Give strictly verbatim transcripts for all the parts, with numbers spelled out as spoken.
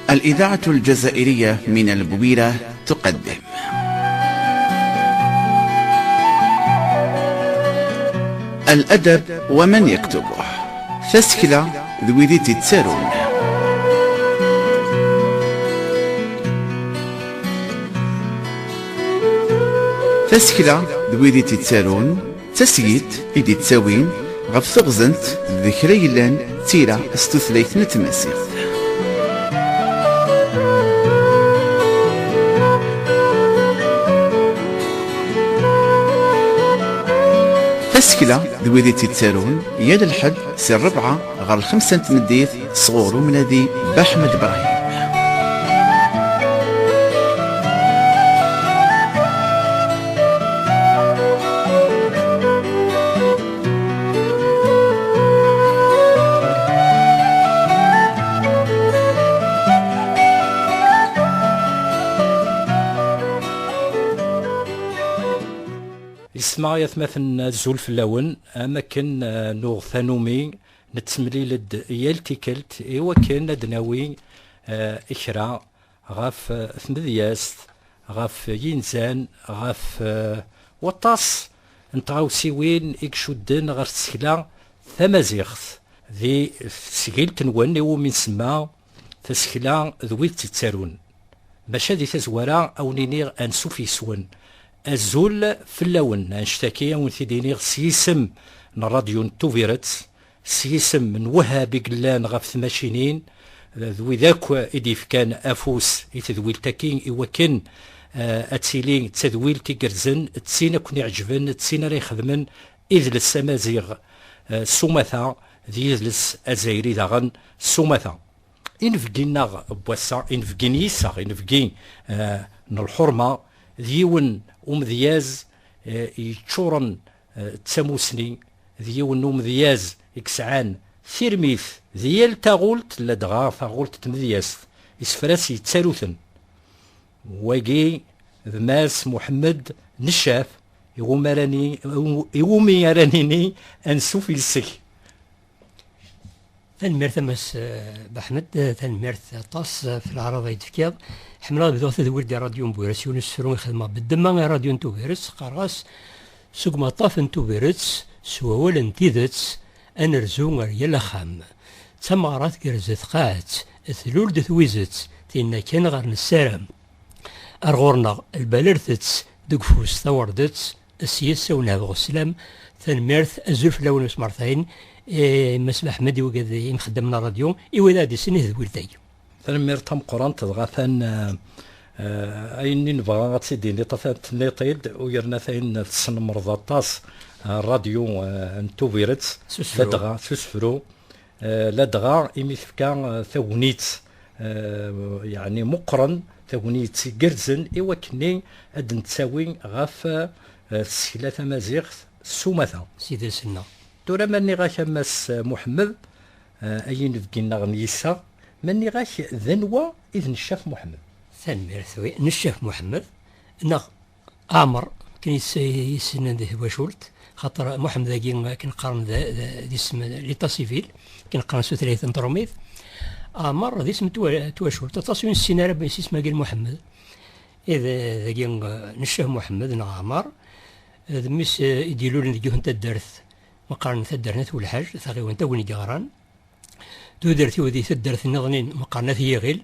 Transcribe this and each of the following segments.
الإذاعة الجزائرية من البويرة تقدم الأدب ومن يكتبه. Tasekla d wid i tt-ittarun. Tasekla d wid i tt-ittarun, d tasgilt i d-ittawin ɣef teɣzent d kra yellan d tira s tutlayt n tmaziɣt. Tasekla d wid i tt-ittarun, yal lḥedd si rrebɛa ɣer lxemsa n tmeddit, sɣur umnadi Baḥmed Brahim. Yesma ay atmaten, azul fell-awen, am akken, eh, nuɣ tanumi, nettemlil-d yal tikkelt i wakken ad d-nawi, eh, kra ɣef, eh, tmedyazt, ɣef yinzan, ɣef, eh, waṭas n tɣawsiwin i icudden ɣer tsekla tamaziɣt. Di tesgilt-nwen iwumi nsemma tasekla d wid tt-ittarun. Maca di tazwara, a wen-iniɣ ansuf yes-wen. Azul fell-awen, annect-agi a wen-t-id-iniɣ s yisem n ṛṛadyu n Tubiret, s yisem n Wahab i yellan ɣef tmacinin, d wid akk i d-yefkan afus i tedwilt-agi i wakken, eh, ad tili d tadwilt igerrzen, d tin akk-nni iɛeǧben, d tin ara ixedmen idles amaziɣ, eh, s umata, d yidles azzayri daɣen s umata. Inebgi-nneɣ n wass-a, inebgi n yiseɣ, inebgi, eh, n lḥurma, d yiwen umedyaz, eh, yeččuren, eh, d tamusni, d yiwen n umedyaz i yesɛan tirmit di yal taɣult, ladɣa taɣult n tmedyazt, isefra-s yettaru-ten. Wagi d Mass Muḥemmed Neccaf, iwumi ara ni-, iwumi ara nini ansuf yes-k. Tanemmirt a Mass, eh, Baḥmed, eh, tanemmirt aṭas, eh, ɣef leɛraḍ ay d-tefkiḍ. Ḥemmleɣ ad bduɣ tadwilt di ṛṛadyu n Buras, yiwen usefru i xedmeɣ beddemma i ṛṛadyu n Tubiret, qqareɣ-as: seg umaṭṭaf n Tubiret, s wawal n tidet, ad nerzu ar yal axxam. D tameɣra tgerrez tqaɛet, tlul-d twizet, tinna kan ɣer nessaram. Ar ɣur-neɣ, lbalertet deg ufus tawerdet, s yes-s a wen-hbeɣ sslam, tanemmirt, azul fell-awen usmertayen, eh, Mass Maḥmed, i wigad imxeddamen n ṛṛadyu, i wid ara d-yeslen i tedwilt-agi. Tanemmirt tameqqrant, dɣa atan, eh, eh, ayen i nebɣa ad tt-id-iniḍ, atan tenniḍ-t-id, u yerna tayen tesnemmreḍ aṭas, eh, ṛṛadyu, eh, n Tubiret, s usefru. Ladɣa s usefru, eh, ladɣa imi tefka, eh, tagnit, eh, yeɛni meqqren, tagnit igerrzen i wakken ad d-nettawi ɣef, eh, tsekla tamaziɣt s umata. S idles-nneɣ. Tura ma nniɣ-ak a Mass Muḥemmed, eh, ay inebgi-nneɣ n yiseɣ, ma nniɣ-ak d anwa i d Neccaf Muḥemmed? Tanemmirt, wi, Neccaf Muḥemmed, neɣ Ɛmer, akken i s-, i s-nnan di twacult, xaṭer Muḥemmed-agi akken qqaren d, d, d isem n l'état civil, akken qqaren s tutlayt n tṛumit. Ɛmer d isem n twa-, n twacult. Aṭas ur nessin ara s isem-agi n Muḥemmed. I d, dagi, eh, Neccaf Muḥemmed neɣ Ɛmer, eh, d mmi-s, eh, i d-ilulen deg yiwet n taddart, ma qqaren taddart n At Welḥaǧ, taɣiwant Agni Geɣran. Tudert-iw di taddart nniḍen meqqaren At Yiɣil,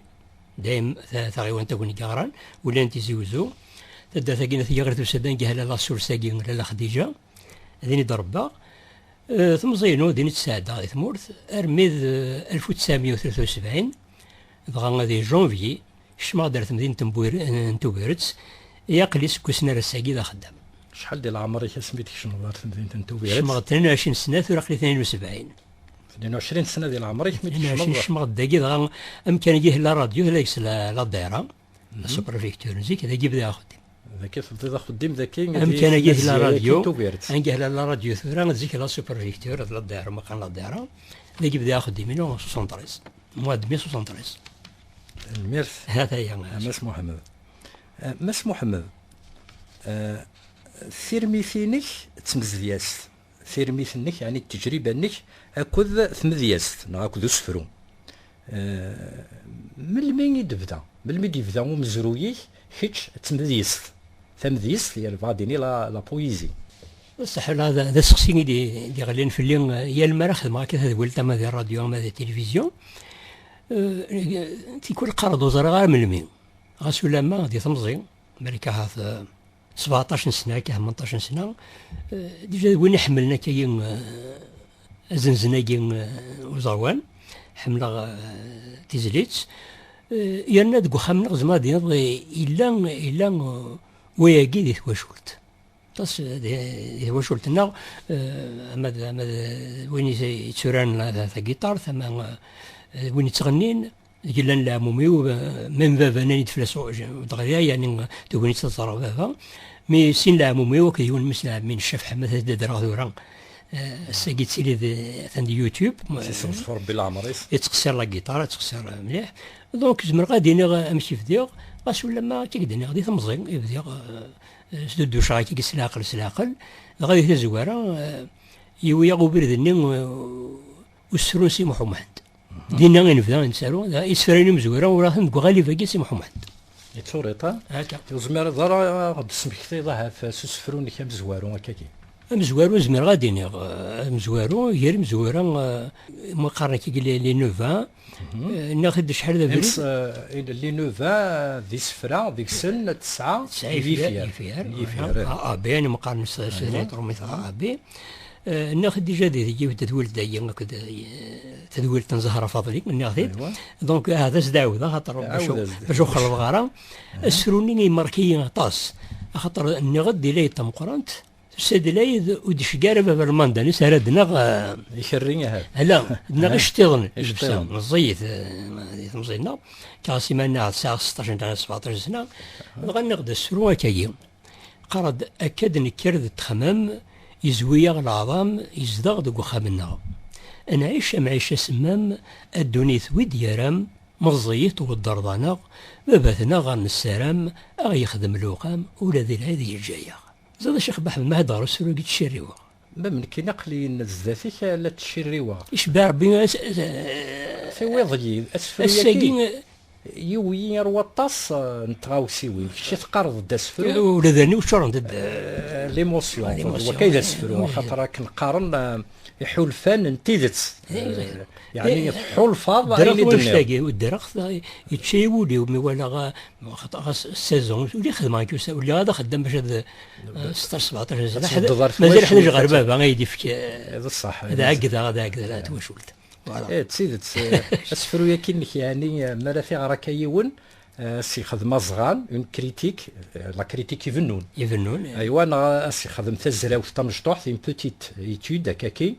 dayem ta-, taɣiwant Agni Geɣran, wilan Tizi Wezzu. Taddart-agi n At Yiɣil tusa-d anga Lalla Surs-agi, Lalla Xdija, din i d-rebbaɣ. Eh, temẓi-inu din i tt-sɛeddaɣ di tmurt, armi d, eh, alef u tesɛemya u tlata u sebɛin, dɣa di janvier, kecmeɣ-d ar temdint n Bwir-, n Tubiret, i aql-i seg wass n ar ass-agi d axeddam. Acḥal di leɛmer-ik asmi d-tkecmeḍ ar temdint n Tubiret? Kecmeɣ-d tnin u ɛecrin sna, tura aql-i tnin u sebɛin. Tnin u ɛecrin sna di leɛmer-ik mi d-tkecmeḍ? Kecmeɣ-d dagi dɣa, amkan-agi la radio, deg-s la, la daira, la superfecture, zik, dagi bdiɣ axeddim. Dagi tebdiḍ axeddim, dagi di amkan-agi la radio, Tubiret. Anga la radio tura, zik la superfecture, d la daira, ma qqaren la daira, dagi bdiɣ axeddim-inu, soixante-treize. Mois de mai soixante-treize. Tanemmirt. Hataya. A Mass Muḥemmed. Eh, Mass Muḥemmed, eh, tirmit-inek d tmedyazt. Tirmit-nnek, yeɛni ttejriba-nnek akked tmedyazt, neɣ akked usefru. Eh, melmi i d-tebda? Melmi i d-yebda umezruy-ik kečč d tmedyezt? Tamedyezt, yebɣa ad d-yini la, la poésie. Ṣṣeḥ, la, d, d aseqsi i d-, d-iɣellan fell-i, eh, yal mi ara xedmeɣ akka tadwilt, ama di ṛṛadyu, ama di tilivizyu. Eh, tikwal qqareɣ-d ur ẓriɣ ara melmi. Ɣas ulamma di temẓi, Marika ahat, eh, sebɛeṭṭac n sna, akka tmenṭac n sna, eh, déjà d win iḥemmlen akka-yi, eh, azenzen-agi, eh, uẓawan, ḥemmleɣ, eh, tizlit, eh, yerna deg uxxam-nneɣ zemreɣ ad d-iniɣ, eh, yella, yella, eh, wayagi di twacult. Aṭas, eh, di, di twacult-nneɣ, eh, ama d, ama d win i, yetturaren la, la, tagiṭart, ama, eh, win yettɣennin, yellan leɛmum-iw, eh, même baba nnan-d fell-as, "Oh, je-, ur d-ɣri ara, yani, tugni ad ẓreɣ baba." Mi sin leɛmum-iw akked yiwen n mmi-s n ɛemmi n Ccaf Ḥemmed, ad d-adreɣ tura. Eh, ass-agi yettili di, atan di YouTube. Sisem s Rebbi leɛmer-is. Yettqessir la guitare, yettqessir mliḥ. Donc, zemreɣ ad d-iniɣ, eh, amek i bdiɣ, ɣas ulamma akka i d-nniɣ, di temẓi i bdiɣ, eh, eh, sdudduceɣ akka s leɛqel, s leɛqel. Dɣa di tazwara, eh, yiwi-yaɣ ubrid-nni, eh, usefru n Si Muḥ Umḥend. Dinna i nebda nettaru, da, isefra-inu imezwura uraten deg uɣalib-agi Si Muḥ Umḥend. Yetturiṭ, ha? Akka. Ur zmireḍ ara ad d-tesmektiḍ ahat s usefru-nnek amezwaru akkagi? Amezwaru, zemreɣ ad d-iniɣ, eh, amezwaru, gar imezwura, eh, ma qqaren akka les, les neuf ans, eh, nniɣ-t-id acḥal d abrid. Ims-, eh, les neuf ans d isefra, deg-sen tesɛa n yifyar. Tesɛa yifyar, yifyar. Yifyar. A, A B, ma qqaren s, s, aywa, les trois mètres A B. Eh, nniɣ-t-id déjà di, di yiwet tadwilt dagi, akked, eh, tadwilt n Zahra Fadli, nniɣ-t-id. Aywa. Donc, ahat ad s-d-ɛawdeɣ, axaṭer bac ur, ɛawed-as-d, bac ur xellḍeɣ ara. Aha. Asefru-nni yemmark-iyi aṭas, axaṭer nniɣ-d di layt tameqqrant, tusa-d layt ur d-iceggi ara baba lmanda-nni s ara d-naɣ, eh, ikerri, ahat. Ala, d-naɣ iceṭṭiḍen, iceṭṭiḍen, lebsa meẓẓiyet, eh, di temẓi-nneɣ, kkreɣ s iman-nneɣ sɛiɣ seṭṭac neɣ sebɛeṭṭac sna, dɣa nniɣ-d asefru akkagi. Qqareɣ-d, akka d-nekker d ttexmam, yezwi-yaɣ leɛḍam, yezdeɣ deg uxxam-nneɣ. Ad nɛic amɛic asemmam, a ddunit wi d-yerram, meẓẓiyit wedder-aneɣ, baba-tneɣ ɣer nessaram, a ɣ-yexdem lewqam, ula di lɛid yeǧǧa-yaɣ. Ẓriɣ a Ccix Baḥmed, ma heddreɣ usefru-agi ttcirriweɣ. Ma d nekkini aql-i zdat-k la ttcirriweɣ. Icebbeɛ Rebbi as-, as-, tiwiḍ-yi, asefru-yagi. Ass-agi, yiwi ar waṭas, eh, n tɣawsiwin. Kečč i teqqareḍ-d asefru. Ula d allen-iw ččurent-d. Eh, l'émotion. L'émotion. Wakka i d asefru, oui, axaṭer akken qqaren, eh, iḥulfan n tidet. Eh, yeɛni, eh, tḥulfaḍ ayen i d-tenniḍ. Ddreɣ-t, yečča-yi wul-iw mi walaɣ, eh, xaṭer ɣas saison, ur lliɣ xedmeɣ akka, ur lliɣ ara xeddam bac ad, eh, seṭṭac, sebɛeṭac sna. Mazal ḥdajeɣ ɣer baba, ay d-ifk, eh, d ṣṣeḥ, ad ɛeggdeɣ, ad ɛeggdeɣ, eh, twacult. Voilà. Eh, d tidet, eh, asefru-yagi-inek, yeɛni, eh, mi ara t-iɣer akka yiwen, eh, ad s-yexdem aẓɣal, une critique, eh, la critique ibennun. Ibennun, eh. Aywa, neɣ ad s-yexdem tazrawt tamecṭuḥt, une petite étude, akkaki.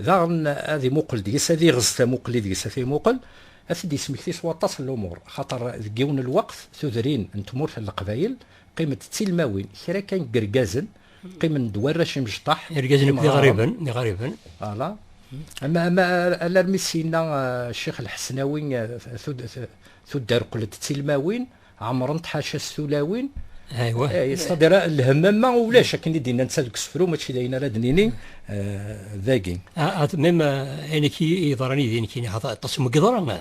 Daɣen ad imuqel deg-s, ad iɣez tamuqli deg-s, ad t-imuqel, ad t-id-yesmekti s waṭas n lumuṛ. Xaṭer deg yiwen n lweqt, tudrin n tmurt n Leqbayel qqiment d tilmawin, kra kan n yergazen, qqimen d warrac imecṭaḥ. Irgazen akk d iɣriben, d iɣriben. Voilà. Ama, ama alarmi s-yenna, eh, Ccix Lḥesnawi, eh, tud-, tuddar qqlent d tilmawin, ɛemrent ḥaca s tulawin. Aywa. Eh, c'est-à-dire, lhemmam ma ulac, akken i d-yenna netta deg usefru, mačči d ayen ara d-nini, eh, dagi. Ah, ah, même, eh, ayen akka i yeḍran yid-i nekkini, xaṭer aṭas umi yeḍra, eh,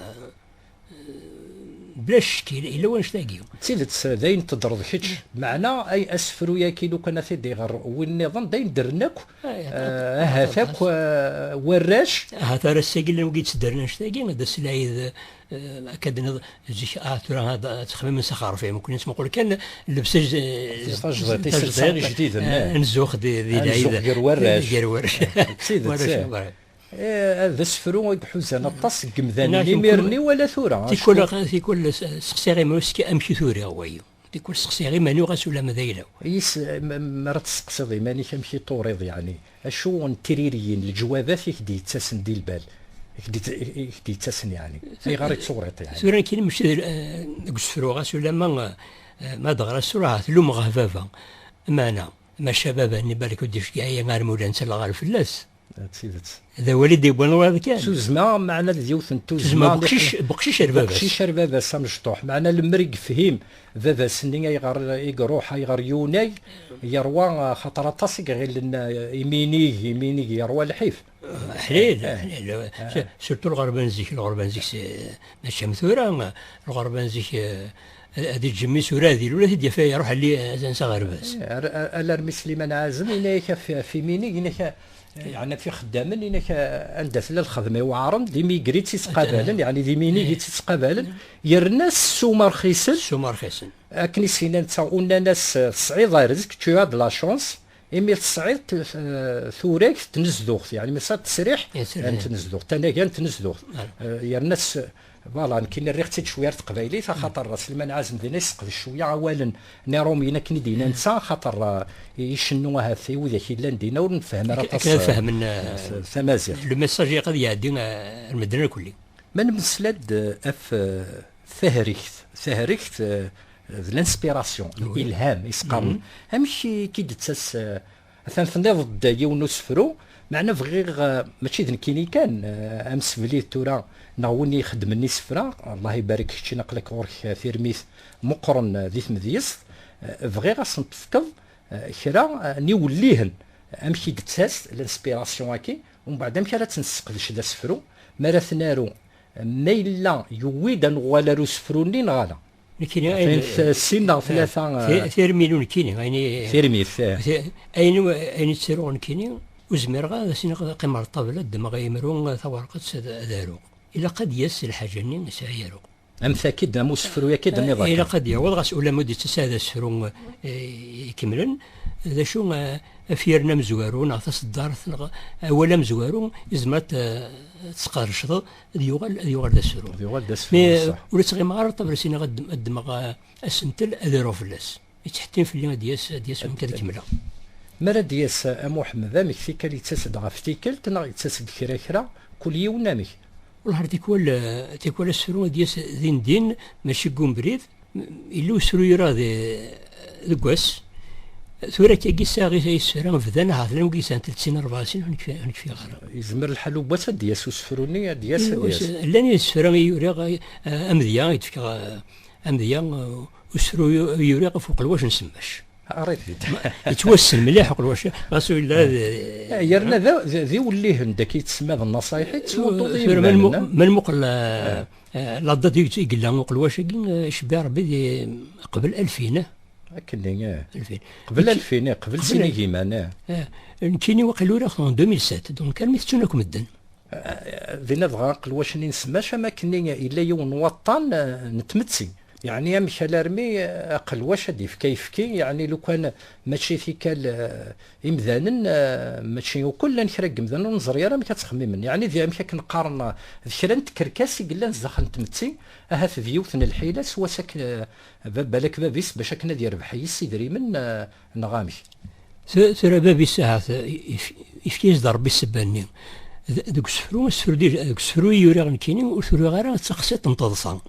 bla ccek, yella, yella wannect-agi. D tidet, d ayen teddreḍ kečč. Meɛna, ay, asefru-yagi, lukan ad t-id-iɣer win nniḍen, d ayen ddren akk, eh, ahat akk, eh, warrac. Ahat ar ass-agi llan wigi yettedren annect-agi, d aslay d, eh, akka d-nniḍ, zik, ah, tura ad, ad ttxemmimen s axerfi, muknin ttmuqul kan llebsa j-, tajdiṭ, tajdiṭ, iselsa ijdiden, eh, eh, nzux di, di lɛid. Nzux gar warrac. Gar warrac. D tidet, warrac, eh. Eh, d asefru i iḥuzan aṭas seg yimdanen imir-nni wala tura. Tikwal, tikwal s-, seqsiɣ iman-iw amek i t-uriɣ wayi. Tikwal seqsiɣ iman-iw ɣas ulamma d ayla-w. Yis, m-, m-, mi ara tesseqsiḍ iman-ik amek i turiḍ, yeɛni, acu n tririyin, leǧwabat i k-d-yettasen di lbal, i k-d-, i k-d-yettasen, yeɛni, ayɣer i turiḍ, yeɛni? Tura nekkini mačči d, eh, deg usefru, ɣas ulamma, eh, ma d-ɣer asefru, ahat lummeɣ baba. Meɛna, maca baba-nni balak ur d-iceggeɛ-iyi armi ula netta lɣal fell-as. D tidet. D awal i d-yewwan wayeḍ kan. Tuzzma, meɛna d yiwet n tuzzma. Tuzzma, beqcic, beqcic ar baba-s. Beqcic ar baba-s amecṭuḥ. Meɛna lemmer i yefhim baba-s-nni ayɣer i iruḥ, ayɣer yunag, yerwa, xaṭer aṭas i iɣilen, eh, iminig, iminig, yerwa lḥif. Ḥlil, eh, ḥlil. Surtout lɣerba n zik, lɣerba n zik, c'est, mačči am tura, lɣerba n zik, eh, ad iǧǧem mmi-s ur ad ilul, ad t-id-yaf iruḥ alli, eh, s aɣerbaz. Eh, ar-, ar-, alarmi Sliman Ɛazem, yenna-yak ɣef, ɣef iminig, yenna-yak, eh, yeɛni ɣef ixeddamen, yenna-yak, eh, anda tella lxedma iweɛren, d imigri i tt-ittqabalen, yeɛni d iminig i tt-ittqabalen, yerna ssuma rxisen. Ssuma rxisen. Akken i s-yenna netta, unnan-as, eh, tesɛiḍ rizq, tu as de la chance, imi tesɛiḍ t-, eh, turagt n tnezduɣt, yeɛni ma tesɛiḍ ttesriḥ n tnezduɣt, tanaga n tnezduɣt. Eh, yerna s-, voilà, nekkini rriɣ-tt-id cwiya ar teqbaylit, axaṭer Sliman Ɛazem dinna yesseqdec cwiya awalen n Iṛumyen akken i d-yenna netta, axaṭer, eh, icennu ahat i widak yellan dinna ur nefhem ara aṭas, akken ad fehmen, eh, eh, tamaziɣt. Le message ilaq ad iɛeddi, eh, ar medden akk-nni. Ma nemmeslad, eh, ɣef, eh, tahregt, tahregt, eh, d l'inspiration, l'ilham, i s-qqaren. Amek i k-id-tettas, eh, atan tenniḍ-d yiwen n usefru, meɛna bɣiɣ, eh, mačči d nekkini kan, eh, amsebli tura, neɣ win ixeddmen isefra, Allah ibarek keččini, aql-ak ɣur-k, eh, tirmit meqqren, eh, di tmedyezt, eh, bɣiɣ ad sen-tefkeḍ, eh, kra, eh, n iwellihen, amek i d-tettas l'inspiration-agi, umbeɛd amek ara tt-nesseqdec d asefru, mi ara t-naru, ma yella yewwi-d ad nuɣal ar usefru-nni neɣ ala? Nekkini ayen, t-, sin neɣ tlata, ti-, eh, tirmin nekkini, ayen i, tirmit, eh. Ti-, ayen, ayen i ttaruɣ nekkini, ur zmireɣ ad as-iniɣ ad qqimeɣ ar ṭṭabla, ddmeɣ imru, tawerqet, ad, ad aruɣ. Ilaq ad d-yas lḥaǧa-nni i sɛiɣ aruɣ. Am taki-d, am usefru-yaki d-tenniḍ akka. Ilaq ad d-yaweḍ, ɣas ulamma ur d-yettas ara d asefru, eh, ikemlen, d acu, eh, afyir-nni amezwaru, neɣ taseddart, neɣ awal amezwaru, izmer ad t-, ad t-tesqerdceḍ, ad yuɣal, ad yuɣal d asefru. Ad yuɣal d asefru, ṣṣeḥ. Mais ur ttɣimeɣ ara ṭṭabla s-iniɣ ad ddm-, ad ddmeɣ, eh, asentel, ad aruɣ fell-as. Yettḥettim fell-i ad d-yas, ad d-yas win kan ad kemmleɣ. Mi ara d-yas, a Muḥemmed, amek tikkal yettas-d ɣef tikkelt, neɣ yettas-d kra kra, kul yiwen amek? Wellah, tikwal, eh, tikwal asefru ad d-yas din din, mačči deg ubrid, yella usefru yura di-, deg wass. Tura akkagi sɛiɣ isefra bdan, ahat llan wigi yesɛan tletin, rebɛa sin, ur nekfi-, ur nekfiɣ ara. Yezmer lḥal n wass ad d-yas usefru-nni, ad d-yas, ad d-yas. Llan isefra i uriɣ, eh, amedya i d-fkeɣ, eh, amedya, eh, usefru i uriɣ ɣef uqelwac n Semmac. Arrêtez. Yettwassen mliḥ uqelwac, ɣas ur yella d, eh, yerna d, d, d iwellihen dagi yettsemma d nnaṣayeḥ i tettmuṭuḍ i yimdanen, ma nmu-, ma nmuqel, eh, eh, la date i, i yella uqelwac-agi, eh, icebbi Rebbi di, qbel alfin, eh. Akken-nni, eh. Alfin. Qbel alfin, eh, qbel sin igiman, eh. Eh, nekkini waqil uriɣ-t en deux mille sept, donc armi tettun akk medden. Eh, dinna dɣa aqelwac-nni n Semmac, am akken-nni yella yiwen n waṭṭan, eh, n tmetti. Yeɛni amek alarmi, eh, aqelwac ad d-yefk ayefki, yeɛni lukan mačči tikkal, eh, imdanen, eh, mačči ukul, llan kra n yimdanen ur neẓri ara amek ad ttxemmimen. Yeɛni di amek akken qqaren, eh, d kra n tkerkas i yellan zdaxel n tmetti, ahat d yiwet n lḥila, s wass akken, eh, ba-, balak bab-is bac akken ad yerbeḥ yis idrimen, eh, neɣ amek? Tu-, tura bab-is ahat, eh, yef-, yefka-yas-d Rebbi ssebba-nni. D-, deg usefru, asefru di-, deg usefru i uriɣ nekkini, ur t-uriɣ ara d taqsiṭ n teḍsa.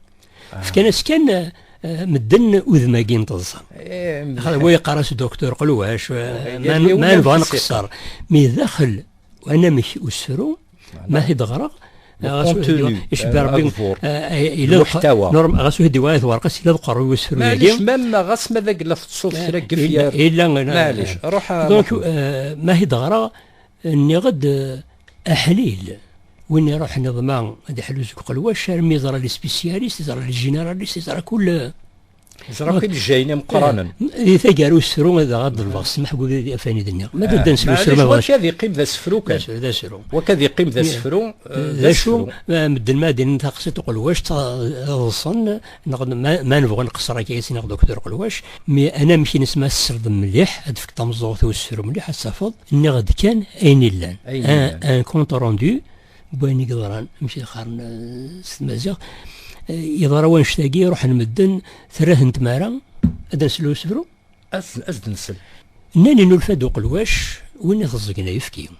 Ah. Fkan-as kan, eh, eh, medden udem-agi n teḍsa. Eh, axaṭer wa yeqqar-as Docteur Qelwac, eh, eh, ma, ma nebɣa nqeṣṣer. Mi daxel anamek usefru, ma t-id-ɣreɣ, le contenu, icebbi Rebbi, eh, yella le muḥtawa. Norm-, ɣas ur t-id-iwala twerqet, yella d uqerruy usefru-agi. Maɛlic, même ɣas ma d agla teṭṭseḍ kra n yifyar. Yella, yella, maɛlic, ruḥ a, donc, eh, ma t-id-ɣreɣ, nniɣ-d, eh, aḥlil. Win iruḥen iḍma ad iḥlu seg uqelwac, armi yeẓra les spécialistes, yeẓra les généralistes, yeẓra kul, yeẓra akk ilejayen imeqqranen. Eh, di taggara usefru, ad aɣ-d-ḍelbeɣ ssmaḥ deg wid i d-yafan i d-nniɣ. Ma d adda nesru usefru, ma bɣiɣ. Wakka ad yeqqim d asefru kan. D asefru, d asefru. Wakka ad yeqqim d asefru, eh, d asefru. Ma medden ma ad inin taqsiṭ uqelwac, ta-, ḍsen, neɣ ma, ma nebɣa nqeṣṣer akka, ad s-iniɣ Docteur Qelwac, mi anamek-ines ma tesleḍ mliḥ, ad d-tefk tameẓẓuɣt i usefru mliḥ, ad tafeḍ, nniɣ-d kan ayen illan. Ayen illan. Un, un compte rendu, n wayen i yeḍran, amek i qqaren, eh, s tmaziɣt, eh, yeḍra wanect-agi, ruḥen medden, terra-ten tmara, ad d-nsel usefru. Ad, ad d-nsel. Nnan inulfa-d uqelwac, win iteẓẓgen ayefki.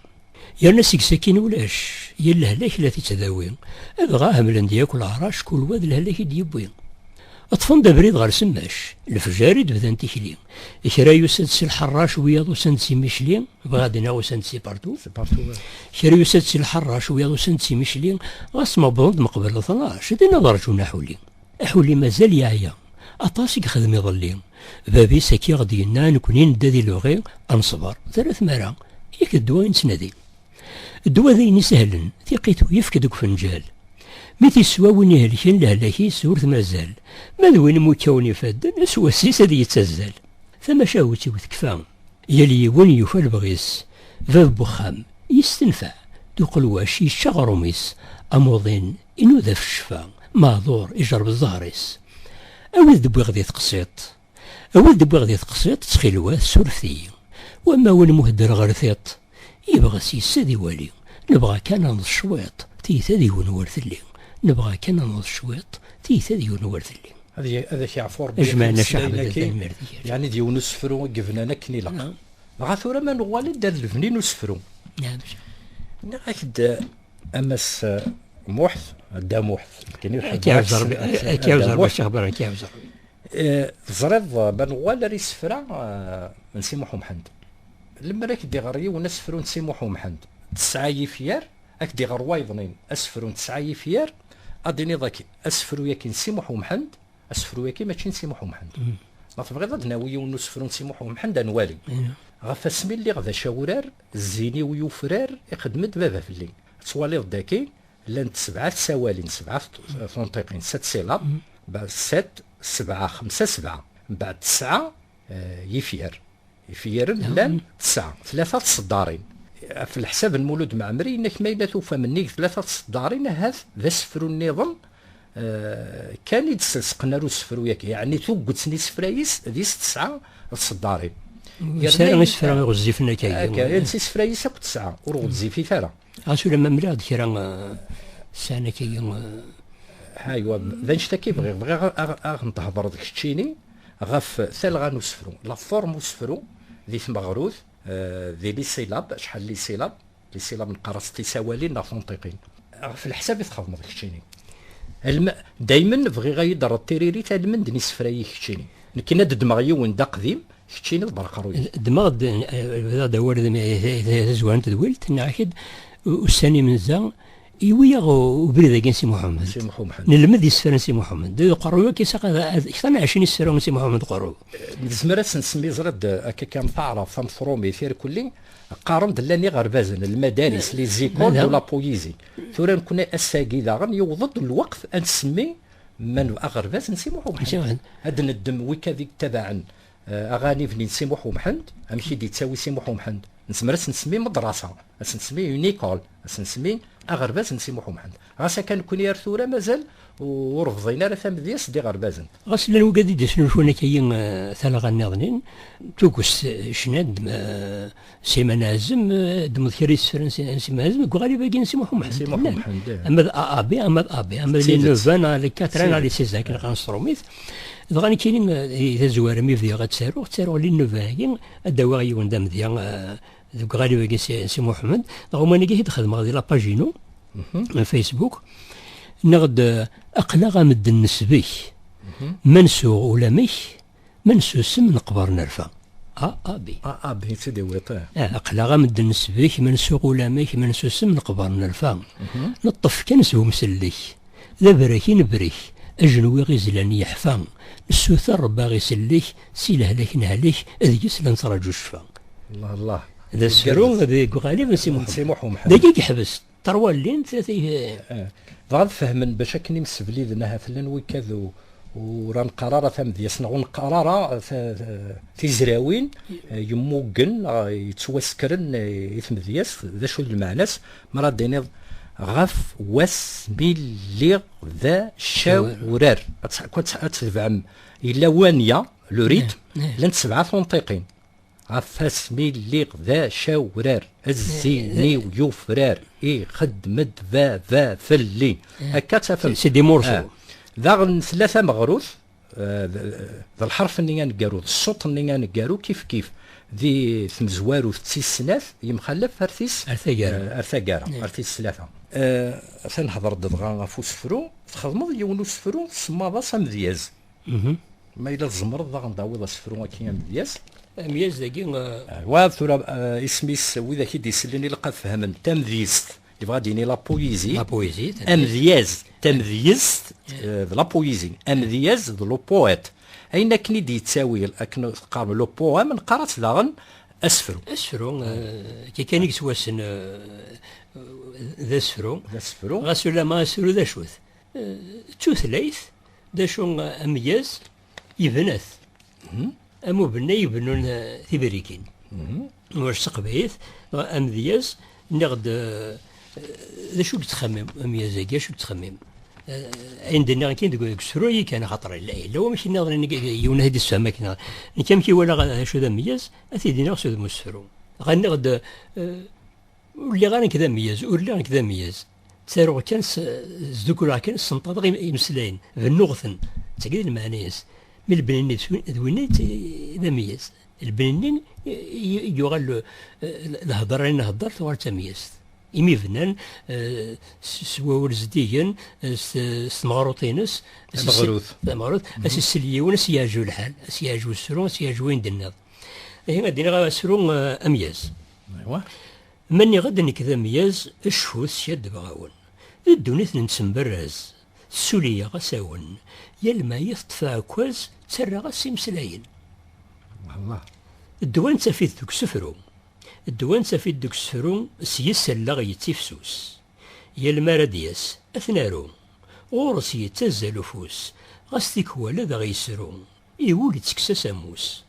Yerna seg-s akkin ulac, yal lehlak la t-ittdawi. Dɣa hemlen-d yakk leɛrac, kul wa d lehlak i d-yewwi. Ṭṭfen-d abrid ɣer Semmac, lefjer i d-bdan tikli. Kra yusa-d si Lḥerrac, wiyaḍ usan-d si Micli, bɣiɣ ad d-iniɣ usan-d si partout. C'est partout, ouais. Kra yusa-d si Lḥerrac, wiyaḍ usan-d si Micli, ɣas ma wwḍen-d meqbel tnac, dinna ad rǧun aḥuli. Aḥuli mazal yeɛya, aṭas i yexdem iḍelli. Bab-is akka i ɣ-d-yenna, nekni nedda di lebɣi, ad neṣber, terra tmara, yak d ddwa i nettnadi. Ddwa d ayen isehlen, tiqqit-iw yefk deg ufenǧal. Mi t-iswa win ihelken, lehlak-is ur t-mazal. Ma d win mukawen ifadden, s wass-is ad yettazzal. Tamacahut-iw tekfa, yal yiwen yufa lebɣi-s. Bab n wexxam, yestenfeɛ, d uqelwac yečča aɣrum-is. Amuḍin inuda f ccfa, maɛduṛ ijerreb ẓẓher-is. Awi-d wwiɣ di teqsiṭ, Awi-d wwiɣ di teqsiṭ, ttxilwat, surfet-iyi. Wamma win muhedder ɣer tiṭ, yebɣa s yes ad iwali. Nebɣa kan ad neḍ cwiṭ, tiyita deg-wen wer telli. Nebɣa kan ad neḍ cwiṭ, tiyita deg-wen wer telli. Ad y-, ad ak-yeɛfu Rebbi. Ajmaɛna akken Caḥ, ameslayen-agi, tanemmirt i kečč. Yeɛni d yiwen usefru i yebnan akken ilaq. Naam. Dɣa tura ma nuɣal-d ar lebni n usefru. Naam. Nniɣ-ak-d, a Mass Muḥ, a Dda Muḥ, nekkini ur ḥebbreɣ Ad k-yeɛzur Rebbi, ad k-yeɛzur Rebbi, Ccix Ibrahim, ad k-yeɛzur Rebbi. Eh, teẓriḍ, eh, ma nuɣal ar isefra, eh, n Si Muḥ Umḥend. Lemmer ad k-d-iɣer yiwen asefru n Si Muḥ Umḥend, tesɛa yifyar, ad k-d-iɣer wayeḍnin asefru n tesɛa yifyar, ad d-tiniḍ akk asefru-yagi n Si Muḥ Umḥend, asefru-yagi mačči n Si Muḥ Umḥend. Mm. Ma tebɣiḍ ad d-nawi yiwen n usefru n Si Muḥ Umḥend, ad nwali. Ɣef asmi lliɣ d acawrar, zzin-iw yufrar, ixeddem-d baba fell-i. Ad twaliḍ daki, llant sebɛa tsawalin, sebɛa t-, tunṭiqin, sept syllabes, mbeɛd sept, sebɛa, xemsa, sebɛa, mbeɛd tesɛa, eh, yifyar. Ifyaren llan tesɛa, tlata tṣeddarin. Ɣef leḥsab n Mulud Mɛemmri, yenna-k ma yella tufam nnig tlata tṣeddarin, ahat d asefru nniḍen, eh, kan i d-sselseqen ar usefru-yagi. Yeɛni tuget n isefra-is d is tesɛa tṣeddarin. Isefra, isefra ɣezzifen akka. Akka, isefra-is akk tesɛa, ur ɣezzifit ara. Ɣas ulamma mliɣ-d kra, eh, sɛan akka, eh, Aywa, d annect-agi bɣiɣ, bɣiɣ a, a, a ɣ-n-thedreḍ keččini ɣef talɣa n usefru, la forme usefru, di tmeɣrut, eh, di les syllabes, acḥal les syllabes, les syllabes neqqar-as tisawalin neɣ tunṭiqin. Ɣef leḥsab i txedmeḍ keččini. Alma, daymen bɣiɣ a yi-d-terreḍ tiririt almend n isefra-ik keččini. Nekkini ad d-ddmeɣ yiwen d aqdim, keččini d berqerruy. Ddmeɣ-d, eh, bdiɣ-d awal d, d, d, d tazwara n tedwilt, nniɣ-ak-d, u-, ussan imenza, iwi-yaɣ u-, ubrid-agi n Si Muḥemmed. Si Muḥ Umḥend. Nelmed isefra n Si Muḥemmed. D uqerruy-agi, saq ad, ad, kter n ɛecrin isefra n Si Muḥemmed uqerruy. Eh, nezmer ad s-nsemmi, ẓriɣ-d, akka kan taɛrabt, tameṭrumit, irkelli, qqaren-d llan iɣerbazen, lmadaris, les écoles de la poésie. Tura nekkni ass-agi daɣen yewweḍ-d lweqt ad nsemmi man aɣerbaz n Si Muḥ Umḥend. Si Muḥ Umḥend. Ad neddem wikad i yettabaɛen, eh, aɣanib-nni n Si Muḥ Umḥend, amek i d-yettawi Si Muḥ Umḥend. Nezmer ad s-nsemmi madrasa, ad s-nsemmi une école, ad s-nsemmi aɣerbaz n Si Muḥ Umḥend. Ɣas akka nekkni ar tura mazal ur bḍin ara tamedyazt d iɣerbazen. Ɣas llan wigad i d-yesnulfun akka-yi, eh, talɣa nniḍen, tugest, eh, cnan-d, eh, Siman Azem, eh, ddmeḍ kra isefra n Si-, n Siman Azem, deg uɣalib-agi n Si Muḥ Umḥend. Si Muḥ Umḥend, eh. Ama d A A B, ama d A B, ama d les neuf ans, les quatre ans, les six ans, akken qqaren s trumit. Dɣa nekkini, eh, di tazwara mi bdiɣ ad ttaruɣ, ttaruɣ les neuf ans-agi, ad d-awiɣ yiwen d amedya, eh, deg uɣalib-agi Si, Si Muḥemmed. Dɣa umanagi i d-xedmeɣ di la page-inu, n Facebook. Nniɣ-d, eh, aql-aɣ a medden nesbek, ma nsuɣ ulamek, ma nsusem neqber nerfa. A A B. A A B, c'est des wétins. Ah, aql-aɣ a medden nesbek, ma nsuɣ ulamek, ma nsusem neqber nerfa. Neṭṭef kan s umsellek, d abrek i nebrek, ajenwi ɣ-izlan yeḥfa. Nessuter Rebbi a ɣ-isellek, si lehlak nehlek, deg-s la nettraǧu ccfa. Allah, Allah. D asefru deg uɣalib n Si Muḥ Umḥend. Dagi i yeḥbes. Terwa llin, tlata i-, Eh, dɣa ad fehmen bac akken imsebliden ahat llan wikad u-, ur neqqar ara tamedyazt neɣ ur neqqar ara ta-, ta-, tizrawin, eh, yemmuggen, eh, yettwaskren, eh, i tmedyazt, d acu d lmeɛna-s, mi ara d-tiniḍ ɣef wass mi lliɣ d acawrar. Ad tt-, ad tt-, ad tedbeɛem. Yella wanya, le rythme, llant sebɛa tunṭiqin. Ɣef asmi lliɣ d acawrar, zzin-iw yufrar, ixeddem-d baba fell-i. Akka ad tafem. C'est, c'est des morceaux. Ah. Daɣen tella tameɣrut, eh, d, d lḥerf-nni aneggaru, d ṣṣut-nni aneggaru, kif kif. Di tmezwarut d tis snat, yemxalaf ar tis, ar taggara, eh, ar taggara, ar tis tlata. Eh, atan hedreɣ-d dɣa ɣef usefru, txedmeḍ yiwen usefru, tsemmaḍ-as amedyaz. Ma yella tzemreḍ daɣen d-tawiḍ asefru-agi amedyaz. Amedyaz dagi, eh, wa tura, eh, isem-is, widak i d-isellen ilaq ad fehmen tamedyezt. Yebɣa ad yini la poésie. La poésie, tamedyezt. Amedyaz, tamedyezt, eh, d la poésie. Amedyaz d le poète. Ayen akken i d-yettawi, akken teqqarem le poème, neqqar-as daɣen asefru. Asefru, eh, akka kan i yettwassen, eh, d asefru. D asefru. Ɣas ulamma asefru d acu-t? Eh, d tutlayt, d acu, eh, amedyaz, yebna-t. Am ubennay ibennun, eh, tibrikin. Ur s teqbaylit, amedyaz, nniɣ-d, eh, d acu i yettxemmim amedyaz-agi, acu i yettxemmim? Eh, ayen d-nniɣ kan deg, deg usefru-agi kan, axaṭer yella, yella wamek nniḍen, yiwen ad d-issefhem akken. Nekk amek i walaɣ d acu d amedyaz, ad t-id-iniɣ s udem usefru. Ɣa nniɣ-d, eh, ur lliɣ ara nekk d amedyaz, ur lliɣ nekk d amedyaz. Ttaruɣ kan, s-, sdukkuleɣ kan, ssenṭaḍeɣ im-, imeslayen, bennuɣ-ten. D tagi i d lmeɛna-yas. Mi lebni-nni d win-, d winna i d amedyaz. Lebni-nni i, i, i yuɣal le-, le-, lhedra i nhedder tuɣal d tamedyezt. Imi bnan, eh, s, s wawal zeddigen, eh, s, s tmeɣrut-ines, s, s, tameɣrut. Tameɣrut, ad s-isel yiwen, ad s-yeɛǧeb lḥal, ad s-yeɛǧeb usefru, ad s-yeɛǧeb wayen d-tenniḍ. Ihi ad d-iniɣ asefru, eh, amedyaz. Ma nniɣ-d nekk d amedyaz, cfut skaddbeɣ-awen. D ddunit nettemberraz, tessuli-yaɣ asawen. Yal ma yi teṭṭef aɛekkaz, ttarraɣ-as imeslayen. Ddwa nettaf-it deg usefru. Ddwa nettaf-it deg usefru, s-yes allaɣ yettifsus. Yal mi ara d-yas, ad t-naru. Ɣur-s yettazzal ufus, ɣas tikwal ad aɣ-yesru. I wul ittekkes-as ammus.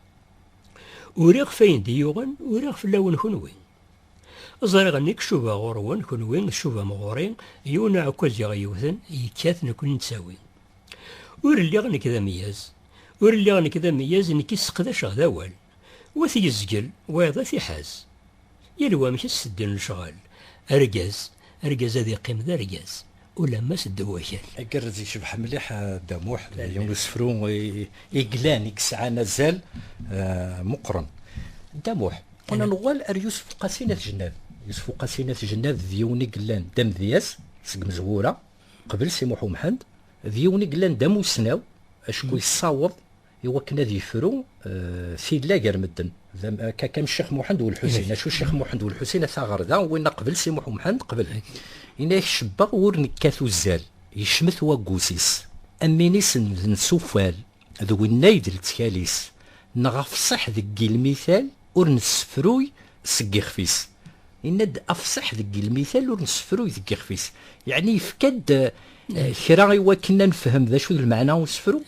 Uriɣ f ayen d-iyi-yuɣen, uriɣ fell-awen kunwi. Ẓriɣ nekk cubaɣ ɣur-wen, kunwi tcubam ɣur-i, yiwen uɛekkaz i ɣ-yewten, yekkat, nekkni nettawi. Ur lliɣ nekk d ameyyaz, ur lliɣ nekk d ameyyaz, nekk i sseqdaceɣ d awal. Wa t-yezgel, wayeḍ ad t-iḥaz. Yal wamek i s-teddun lecɣal. Argaz, argaz ad iqqim d argaz, ulamma s ddaw wakal. Agerrez yecbeḥ mliḥ, eh, Dda Muḥ, d yiwen n usefru i, i yellan, i yesɛan azal, eh, meqqren. Dda Muḥ, qqen ad nuɣal ar Yusef Uqasi n At Jennad. Yusef Uqasi n At Jennad d yiwen i yellan d amedyaz seg Mezwura, qbel Si Muḥ Umḥend, d yiwen i yellan d amusnaw, acku yessaweḍ i wakken ad yefru, eh, tilla gar medden. D am-, akka kan Ccix Muḥend u Lḥusin. Acu Ccix Muḥend u Lḥusin, ata ɣer da, winna qbel Si Muḥ Umḥend, qbel. Yenna-yak cebbeɣ ur nekkat uzzal, yecmet waggus-is. Am win-is n, d nsufal, d winna i d lettkal-is. Neɣ afṣiḥ deg lmital ur nessefruy seg ixef-is. Yenna-d afṣiḥ deg lmital ur nessefruy deg ixef-is. Yeɛni yefka-d, eh, kra i wakken ad nefhem d acu d lmeɛna n usefru?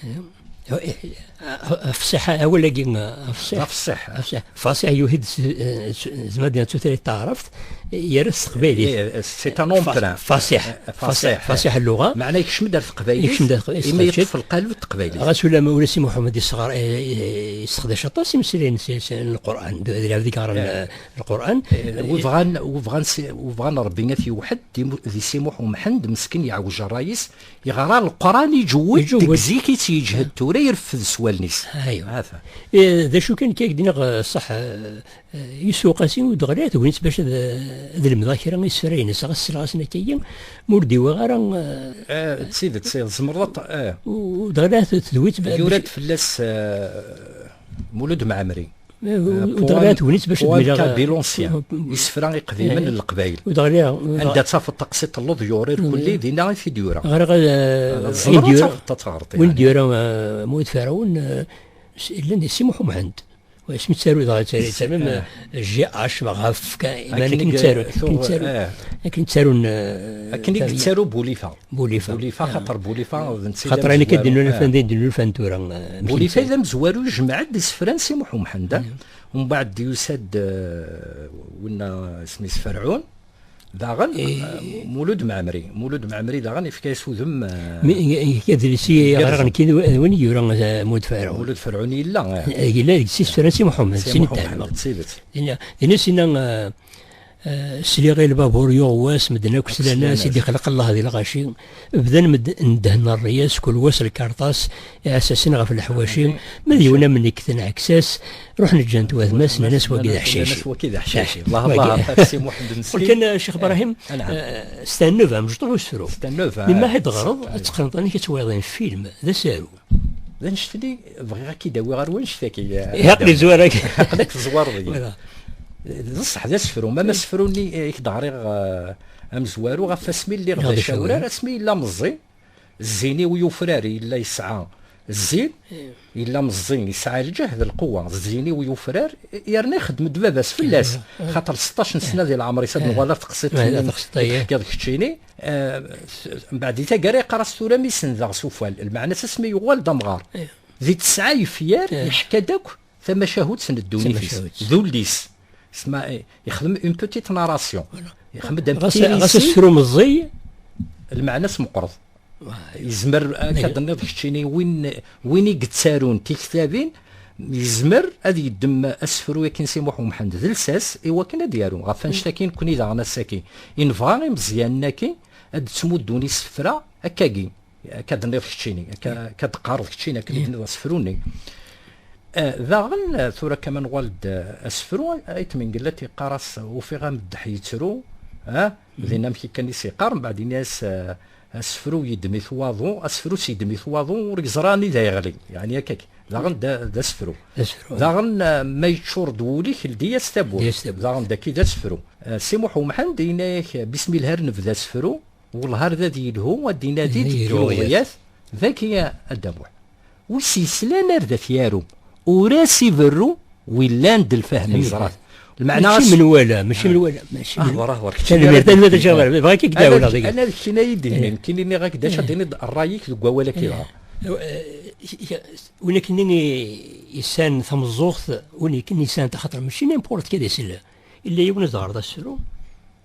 Eh, eh, afṣiḥ, awal-agi, eh, afṣiḥ. Afṣiḥ. Afṣiḥ. Fasiḥ yuhi-d s, eh, s, zmadin d tutlayt taɛrabt, yerra s teqbaylit. Eh, c'est un emprunt. Fasiḥ. Eh, fasiḥ. Fasiḥ lluɣa. Meɛna yekcem-d ar teqbaylit. Yekcem-d ar teqbaylit. Imi yeṭṭef lqaleb n teqbaylit. Ɣas ulamma ula Si Muḥ Umḥend yesseɣar-, eh, eh, yesseqdac aṭas imeslayen s, s, n Lqur'an, d, d lɛebd i yeɣran, eh, Lqur'an. Eh, wi bɣan, wi bɣan si, wi bɣan Rebbi ad t-yewḥed, di mu-, di Si Muḥ Umḥend, meskin yeɛwej ṛṛay-is, yeɣra Leqran iǧewwed, iǧewwed. Deg zik i tt-yeǧhed tura, ireffed s wallen-is. Aywa. Ata. Eh, d acu kan, kan d-nniɣ, eh, ṣṣeḥ, eh, eh, Yusef Uqasi ur d-ɣriɣ tegnit bac ad, ad lemdeɣ kra isefra-ines, ɣas sleɣ-asen akka-yi, ma ur d-iwiɣ ara, eh, eh, d tidet, eh, tzemreḍ ad t-, eh. Ur d-ɣriɣ tedwit ba-, yura-d fell-as, eh, Mulud Mɛemmri. Eh, ur d-ɣriɣ tegnit bac ad mliɣ, eh, kabilonsyen, isefra iqdimen n Leqbayel. Ur d-ɣriɣ, ur d-ɣriɣ. Anda tafeḍ taqsiṭ telluḍ yura irkelli, dinna i t-id-yura. Ɣriɣ, eh, tzemreḍ ad taɣeḍ, ad taɣreḍ, win d-yura, eh, Mulud Ferɛun, eh, s-, llan di Si Muḥ Umḥend. Asmi ttaruɣ dɣa ttaruɣ, ttaruɣ, même, eh, G H, ma ɣef, ka-, iman akken i ttaruɣ, akken i ttaruɣ, eh, akken i ttarun, eh, akken i yettaru Bulifa. Bulifa. Bulifa, xaṭer Bulifa, d netta i d amezwaru. Xaṭer ayen akka d-nnulfan, eh, d nnulfan tura, eh, Bulifa d amezwaru, yejmeɛ-d isefra n Si Muḥ Umḥend, eh? Umbeɛd yusa-d, eh, winna isem-is Ferɛun, daɣen, eh, Mulud Mɛemmri. Mulud Mɛemmri daɣen yefka-yas udem, eh, mi, i, i, adlis i ɣriɣ nekk d win i yura, eh, Mulud Ferɛun. Mulud Ferɛun yella, eh. Eh, yella deg Si Muḥ Umḥend, Si Muḥ Umḥend, d tidet. Dinna, dinna sinna, eh, eh, sliɣ i lbabur yuɣ wass, medden akk slan-as, i d-ixleq Allah di lɣaci. Bdan med-, ndehn ṛṛyas, kul wass lkarṭas, iɛessasen ɣef leḥwaci. Ma d yiwen am nekk, tenɛekk-as, ruḥen ǧǧan-t watma-s, nnan-as wagi d aḥcici. Nnan-as wagi d aḥcici. Allah, Allah, ɣef Si Muḥend Meskin. Qqel kan, eh, Ccix Ibrahim, eh, c'est un œuvre, amecṭuḥ usefru. C'est un œuvre, mi ma ad d-teɣreḍ, ad teqqneḍ amek ad twayeḍ film, d asaru. D annect-nni bɣiɣ ad k-id-awiɣ ɣer wannect-agi. Ilaq lezwar-agi. Aql-ak tezwareḍ-iyi. Voilà. D ṣṣeḥ, d asefru. Ma, ma asefru-nni, eh, i k-d-ɣriɣ, eh, amezwaru ɣef wasmi lliɣ d acawrar, asmi yella meẓẓi, zzin-iw yufrar, yella yesɛa zzin, yella meẓẓi, yesɛa lǧehd, lqewwa, zzin-iw yufrar, yerna ixeddem-d baba-s fell-as, xaṭer seṭṭac n sna di leɛmer-is, ad nuɣal ar teqsiṭ-nni i d-teḥkiḍ keččini. Eh, mbeɛd di taggara yeqqar-as tura mi sendeɣ s ufal, lmeɛna-s asmi yuɣal d amɣar. Di tesɛa yefyar, yeḥka-d akk tamacahut n ddunit-is, d ullis. Sma, eh, yexdem une petite narration. Yexdem-d un petit récit. Ɣas asefru meẓẓiy, lmeɛna-s meqqret. Yezmer ad d-tenniḍ keččini, win, win i yettarun tiktabin, yezmer ad yeddem asefru akken Si Muḥ Umḥend d lsas, i wakken ad d-yaru. Ɣef annect-agi, nekkni daɣen ass-agi i nebɣa imeẓyanen-agi ad d-ttmuddun isefra akkagi. Akka d-tenniḍ keččini, akka, akka d-teqqareḍ keččini, akken i d-tenniḍ asefru-nni. Eh, daɣen, eh, tura kan ma nuɣal-d, eh, asefru, eh, Ayt Mengellat yeqqar-as, ufiɣ ameddeḥ yettru, eh, din amek i kan i s-yeqqar, mbeɛd ini-as, eh, asefru yeddem-it waḍu, asefru s yeddem-it waḍu, ur yeẓra anida yeɣli, yeɛni akka. Daɣen d, d asefru. Daɣen, eh, ma yeččur-d wul-ik, ldi-as tawwurt. Daɣen d aki d asefru. Eh, Si Muḥ Umḥend, yenna-yak, bismillah ar nebda asefru, wellah ar d ad yelhu, ad d-inadi deg yiluɣyat. Dagi a Dda Muḥ. Wi s-yeslan ar d at yaru, ur as-iberru, wi llan d lfahem yeẓra-t. Lmeɛna mačči menwala, mačči menwala, mačči menwala. Ahḍer, ahḍer, kečč. Tanemmirt, tanemmirt a Ǧabar, bɣiɣ ad k-id-ɛawneɣ dagi. Ana d keččini ay d-ihnin, kini nniɣ-ak-d acu ad d-tiniḍ ṛṛay-ik deg wawal-agi dɣa. Eh, eh, win akken i yesɛan tameẓẓuɣt, win akken i yesɛan taxaṭer, mačči n'importe quel ad isel. Illa yiwen ad ɣer d asefru,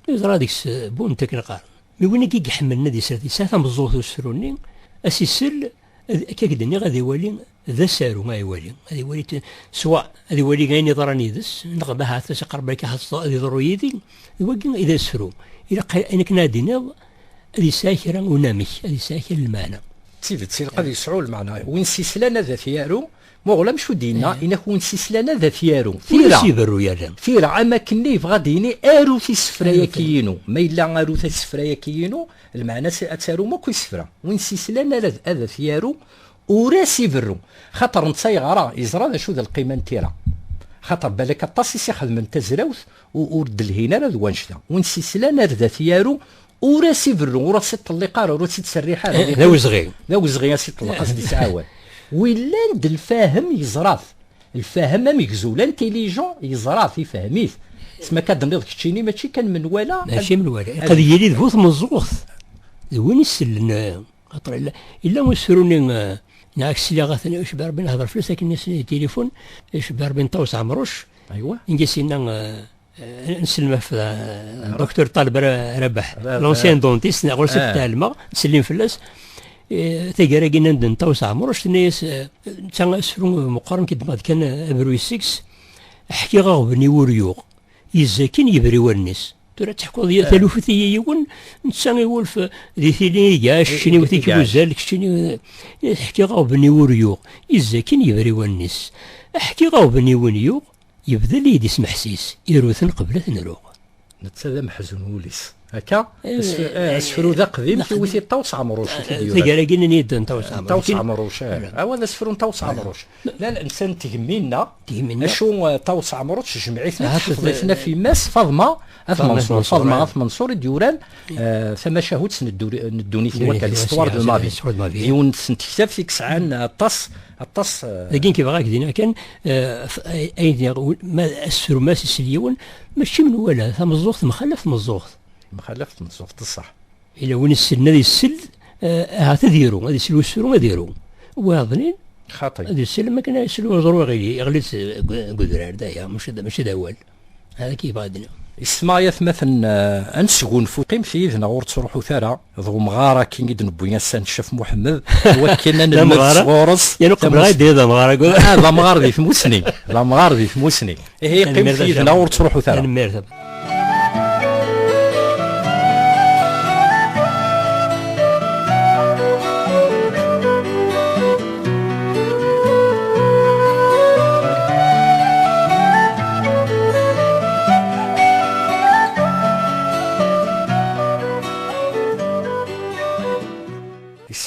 yeẓra deg-s, eh, bunt akken qqaren. Mi win i iḥemmlen ad isel, yesɛa tameẓẓuɣt usefru-nni, ad s-isel, ad, akka k-d-nniɣ, ad iwali d asaru, ad iwali, ad iwali t-, swa ad iwali ayen yeḍran yid-s, neɣ ahat ad s-iqerreb akka ad yeḍru yid-i, d wagi i d asefru. Ilaq ayen akken ad d-tiniḍ, ad yesɛi kra unamek, ad yesɛi kra n lmeɛna. D tidet, ilaq ad yesɛu lmeɛna. Win s-islan ad at-yaru, ma ulamek ur d-yenna, inak win s-islan ad at-yaru. Ur as-iberru ara. Tira, am akken yebɣa ad d-yini, arut isefra-yaki-inu. Ma yella arut isefra-yaki-inu, lmeɛna s-, ad tarum akk isefra. Win s-islan ara d-, ad at-yaru, ur as-iberru. Xaṭer netta yeɣra, yeẓra d acu d lqima n tira. Xaṭer balak aṭas i s-ixedmen tazrawt, u-, ur d-lhin ara d wannect-a. Win s-islan ar d at-yaru, ur as-iberru, ur as-iṭelliq ara, ur as-ittserriḥ ara. Eh, d awezɣi. D awezɣi a s-iṭelleq, a s-d-isɛawan. Wi llan d lfahem yeẓra-t. Lfahem amegzu, l'intelligent yeẓra-t, ifhem-it. Sma akka d-tenniḍ keččini, mačči kan menwala. Mačči menwala. Ad yili d bu tmeẓẓuɣt. D win isellen, eh, xaṭer illa, illa usefru-nni, eh, neɣ ak sliɣ atan, icebba Rebbi nehder fell-as akken i tilifun, icebba Rebbi n Ṭawes Ɛemruc. Aywa. Inga s-inna, eh, Eh, nsellem ɣef, eh, Docteur Ṭaleb Ra-, Rabaḥ, l'ancien dentiste, neɣ ɣur-s ad t-ɛelmeɣ, nsellem fell-as. Eh, taggara-agi nnan-d n Ṭawes Ɛemruc, tenna-yas, eh, netta asefru meqqren, k-id-, d kan abruy seg-s, ḥkiɣ aɣbel-iw ur yuɣ, yezzi akin yebri wallen-is. Tura teḥkuḍ ya-, taluft i yiwen, netta iwulef di tili i iɛac, keččini iwet-ik uzal, keččini, eh, ḥkiɣ aɣbel-iw ur yuɣ, yezzi akin yebri wallen-is. Ḥkiɣ aɣbel-iw ur yuɣ, yebdel-iyi-d ismeḥsis, iruten qbel ad ten-ruɣ. Netta d ameḥzun wul-is. Akka? Eh, asf-, eh, asefru d aqdim, tiwit i Ṭawes Ɛemruc i t-id-yuran. Taggara-agi nni-d n Ṭawes Ɛemruc. Ṭawes Ɛemruc, eh. Awa d asefru n Ṭawes Ɛemruc. La, la, netta n tgemmi-nneɣ. Tgemmi-nneɣ. Acu, eh, Ṭawes Ɛemruc, jemɛ-iten, tefḍ-iten ɣef yemma-s, Faḍma At Menṣur. Faḍma At Menṣur i d-yuran, eh, tamacahut n ddu-, n ddunit n wakka, l'histoire de ma vie. Yiwen n tektabt i yesɛan aṭas Aṭas, eh, dagi nekk bɣiɣ ad k-d-iniɣ kan, eh, f-, ay, ay d-iniɣ, ul-, ma asefru ma s-isel yiwen, mačči menwala, tameẓẓuɣt temxalaf tmeẓẓuɣt. Temxalaf tmeẓẓuɣt, d ṣṣeḥ. Ila win isellen ad isel, eh, ahat ad iru, ad isel usefru ad iru. Wayeḍnin, xaṭi, ad isel, am akken ad isel uẓru iɣli, iɣli-d deg, deg udrar, d aya, mačči d, mačči d awal. Hada kif ad d-nini. Isma ay atmaten, eh, ad nesgunfu, qqimet yid-neɣ, ur ttruḥut ara. D umɣar akin i d-newwi ass-a n Ccaf Muḥemmed, wakken ad nelmed sɣur-s. Yan uqbel ad d-yini d amɣar. Ah, d amɣar di tmusni. D amɣar di tmusni. Ihi, qqimet yid-neɣ, ur ttruḥut ara. Tanemmirt.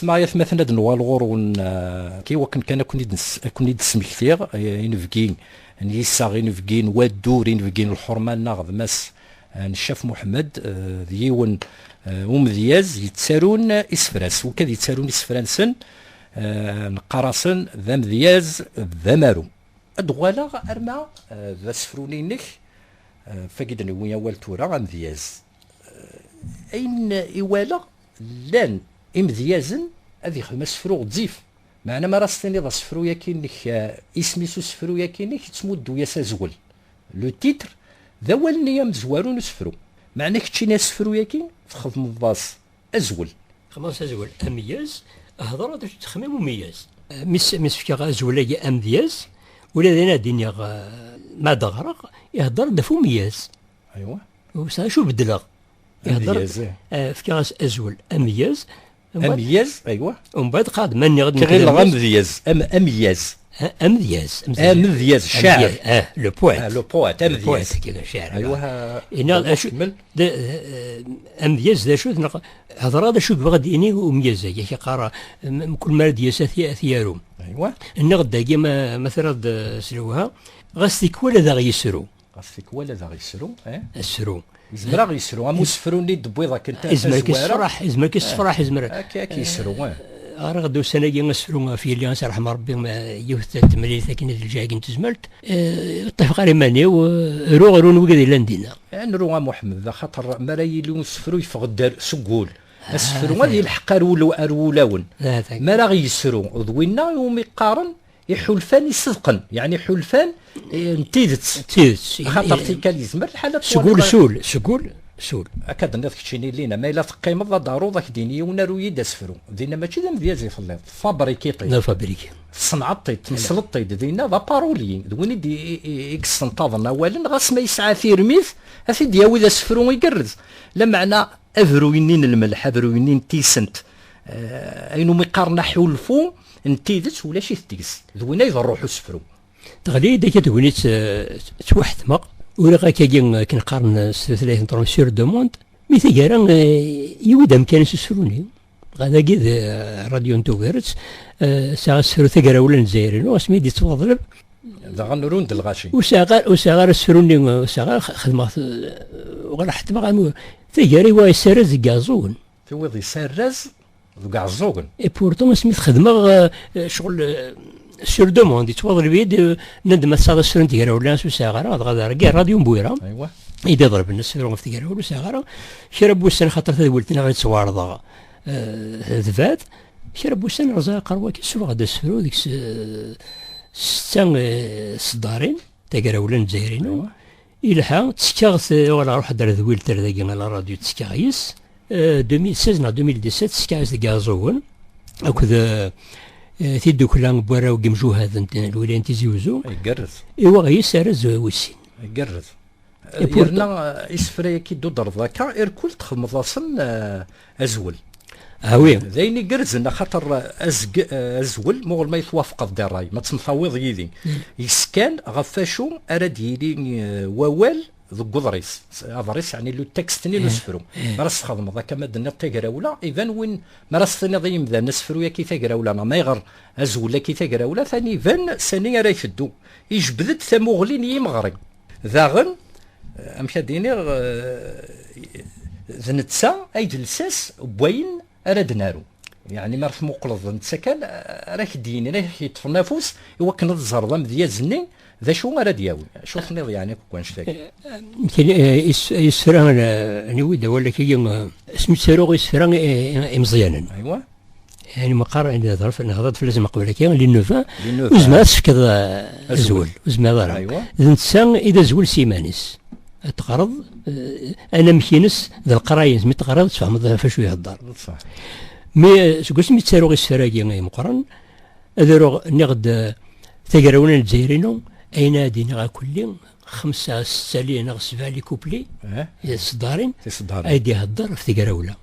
Ma ay atmaten, ad nuɣal ɣur-wen, eh, i wakken kan ad ken-id-nes-, ad ken-id-smektiɣ, eh, inebgi n yiseɣ, inebgi n waddur, inebgi n lḥurma-nneɣ d Mass, eh, Ncaf Muḥemmed, eh, d yiwen, eh, umedyaz yettarun isefra-s, wikad yettarun isefra-nsen, eh, neqqar-asen d amedyaz d amaru. Ad uɣaleɣ arma, eh, d asefru-nni-inek, eh, fagi d-newwi awal tura, amedyaz. Eh, ayen i walaɣ, llan imedyazen ad yexdem asefru ɣezzif. Meɛna ma ara s-tiniḍ asefru-yaki-inek, eh, isem-is usefru-yaki-inek, yettmuddu-yas azwel. Le titre, d awal-nni amezwaru n usefru. Meɛna keččini asefru-yaki, txedmeḍ-as azwel. Xmas azwel ameyyez, hḍeṛ d acu ttexmim umeyyez. Mi s-, mi s-fkiɣ azwel-agi amedyez, ula d ayen ad d-iniɣ, eh, ma d-ɣreɣ, ihḍeṛ-d ɣef umeyyez. Aywa. Ur sɛiɣ acu beddleɣ. Ihḍeṛ, ameyyez, eh. Eh, fkiɣ-as azwel ameyyez. Umbeɛd, ameyyez, aywa. Umbeɛd qad ma nniɣ-d nekk d ɣileɣ amedyez. Amedyez, am-, ameyyez. Ha, amedyez, amedyez. Amedyez, ccɛer. Amedyez, ah, le poète. Ah, le poète, le amedyez. Poète, kika, ccɛer, aywa, aywa. Ha, ina d acu, kemmel. D, eh, amedyez d acu, neɣ hḍeṛ d acu yebɣa ad d-yini umedyaz-agi, ak-iqqar, m-, m-, kul mi ara d-yas ad t-, ad t-yaru. Aywa. Nniɣ-d dagi ma, ma terraḍ-d, eh, s lewha, ɣas tikwal ad aɣ-yesru. Ɣas tikwal ad aɣ-yesru, eh? Asefru. Yezmer ad aɣ-yesru, am usefru-nni d-tewwiḍ akken ta-, yezmer ad tazwara. K-yessefreḥ, yezmer ad k-yessefreḥ, yezmer. Eh, akka, ad k-yesru, eh. Ɣriɣ-d ussan-agi asefru ɣef yelli, ad s-yerḥem Rebbi, ma yiwet n temlilit akken i d lǧahi n tezmalt. Eh, ṭṭifeɣ ɣer iman-iw, eh, ruɣ, run wigad yellan dinna. Eh, nru a Muḥemmed, axaṭer mi ara yili usefru yeffeɣ-d ar, seg wul. Ah, asefru ad yelḥeq ar wul-, ar wulawen. Ah, mi ara ɣ-yesru, d winna iwumi qqaren iḥulfan isedqen, yeɛni iḥulfan, eh, n tidet. D tidet. Axaṭer tikkal yezmer lḥal ad seg wul twaliḍ s ul, seg wul s ul. Akka d-tenniḍ keččini, Lina, ma yella teqqimeḍ ad d-taruḍ, ad k-d-yini yiwen aru-yi-d asefru. Dinna mačči d amedyaz i telliḍ, tfabrikiṭ-id. D afabriki. Tṣenɛeḍ-t-id, tmesleḍ-t-id, dinna d aparuli, d win i d-, i, i, i yessenṭaḍen awalen, ɣas ma yesɛa tirmit, ad t-id-yawi d asefru igerrez. Lameɛna abruy-nni n lmelḥ, abruy-nni n tisent, eh, ayen umi qqaren aḥulfu n tidet, ulac-it deg-s. D win ay d ṛṛuḥ usefru. Teɣli-d akka tegnit, eh, ttwaḥetmeɣ, uriɣ akkagi, eh, akken qqaren, eh, s tutlayt n Ṭrum sur demande, mi taggara, eh, yiwi-d amkan-is usefru-nni. Dɣa dagi d, eh, ṛṛadyu n Tubiret, eh, sɛiɣ asefru Tagrawla n Lezzayer-inu, asmi i d-yettwaḍleb. Daɣen run-d lɣaci. Ur sɛiɣ ara, ur sɛiɣ ara asefru-nni, ur sɛiɣ ara, xedmeɣ-t, eh, uɣaleɣ ḥetmeɣ am taggara-iw yessarraz deg Iɛeẓẓugen. Tiwiḍ yessarraz deg Iɛeẓẓugen. Et pourtant, asmi t-xedmeɣ, eh, eh, ccɣel, eh, sur demande, yettwaḍleb-iyi-d, eh, nnan-d ma tesɛiḍ asefru n Tagrawla, ur sɛiɣ ara, dɣa d argaz, ṛṛadyu n Bwira. Aywa. I d-iḍelben asefru ɣef Tagrawla, ur sɛiɣ ara. Kra n wussan, xaṭer tadwilt-nneɣ i tt-weɛrḍeɣ, eh, tebɛed. Kra n wussan rẓiɣ aqerru-agi, ssufɣeɣ-d asefru deg-s, eh, setta, eh, ṣeddarin, Tagrawla n Lezzayer-inu. Aywa. Ilḥa, ttekkaɣ-t, eh, wala ruḥ-d ar tadwilt ar dagi, a la radio, ttekkaɣ yis. Eh, deux mille seize neɣ deux mille dix-sept, ttekkaɣ yis deg Iɛeẓẓugen, akked, eh, eh, tiddukla n warraw n yimjuhad n, n lwilaya n Tizi Uzzu. Igerrez. Iwaɣ yis arraz wis sin. Igerrez. Et pourtant, yerna, eh, isefra-yaki d-udreḍ akka, irkul txedmeḍ-asen, eh, azwel. Ah oui. D ayen igerrzen, axaṭer, eh, azg-, eh, azwel, muɣel ma yettwafqeḍ di ṛṛay, ma temtawiḍ yid-i, mm, yeskan ɣef wacu ara d-yili, eh, wawal deg uḍris. Aḍris, yeɛni le texte-nni n, eh, usefru. Eh. Mi ara s-txedmeḍ akka, ma d-tenniḍ tagrawla, iban win, mi ara s-tiniḍ i yimdanen asefru-yaki tagrawla, neɣ ma iɣer azwel-agi tagrawla, tani iban sani ara iteddu. Ijebbed-d tamuɣli n yimeɣri. Daɣen, eh, amek ad d-iniɣ, eh, d netta ay d lsas n wayen ara d-naru. Yeɛni, mi ara tmuqleḍ d netta kan, eh, ara k-d-yinin, ara k-yeṭṭfen afus i wakken ad teẓreḍ amedyaz-nni d acu ara d-yawi. Acu tenniḍ, yeɛni, akk wanect-agi? Eh, eh, isefra, eh, aniwi d awal-agi, eh, asmi ttaruɣ isefra i, i, imeẓyanen. Aywa. Yeɛni meqqar, nehḍer-d fell-asen qbel akka, les neuf ans. Les neuf ans. Ur zmireɣ ad tefkeḍ, eh, azwel. Azwel. Ur zmireɣ ara. Aywa. D netta i d azwel s yiman-is. Ad teɣreḍ, eh, anamek-ines d leqraya-ines. Mi teɣriḍ, tfehmeḍ ɣef acu ihedder. Ṣṣeḥ. Mi, eh, seg wasmi ttaruɣ isefra-agi imeqqren, ad aruɣ, nniɣ-d, eh, tagrawla n Lezzayer-inu, ayen ara d-iniɣ akulli, xemsa, setta li-, neɣ sebɛa les couplets, eh, tiseddarin, tiseddarin, ay d-ihedder ɣef tagrawla.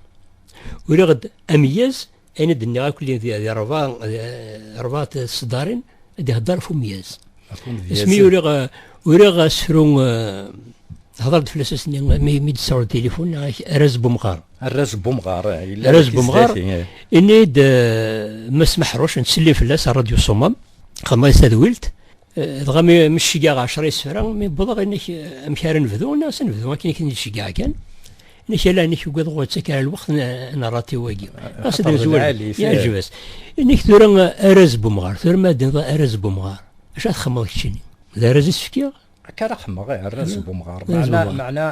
Uriɣ-d ameyyez, ayen i d-nniɣ akk di, di, di rebɛa, eh, rebɛa tseddarin, ad ihedder ɣef umeyyez. Ɣef umeyyez. Asmi uriɣ, eh, uriɣ asefru, eh, Hḍer-d fell-as ass-nni, mi, mi d-tessawleḍ tilifun, arraz n umɣar. Arraz n umɣar, eh, yella Arraz n umɣar, eh. Ini-d, eh, Mass Meḥruc, nettsellim fell-as, ar Radio Ṣumam, xedmeɣ-as tadwilt, eh, dɣa mi, mi cceggeɣ ɛecra isefra, mi wwḍeɣ, ini-k, eh, amek ara nebdu? Nniɣ-as ad nebdu akken i k-id-nceggeɛ kan. Ini-k, ala, ini-k, ugadeɣ ur yettak ara lweqt n, n ṛṛatiw-agi. Ɣas ad nezwir, yeɛjeb-as. Ini-k tura, eh, arraz n umɣar, tura ma d-tenniḍ arraz n umɣar, acu ara txedmeḍ keččini? D arraz i s-fkiɣ? Akka ara xemmeɣ, eh, arraz n umɣar. Meɛna, meɛna,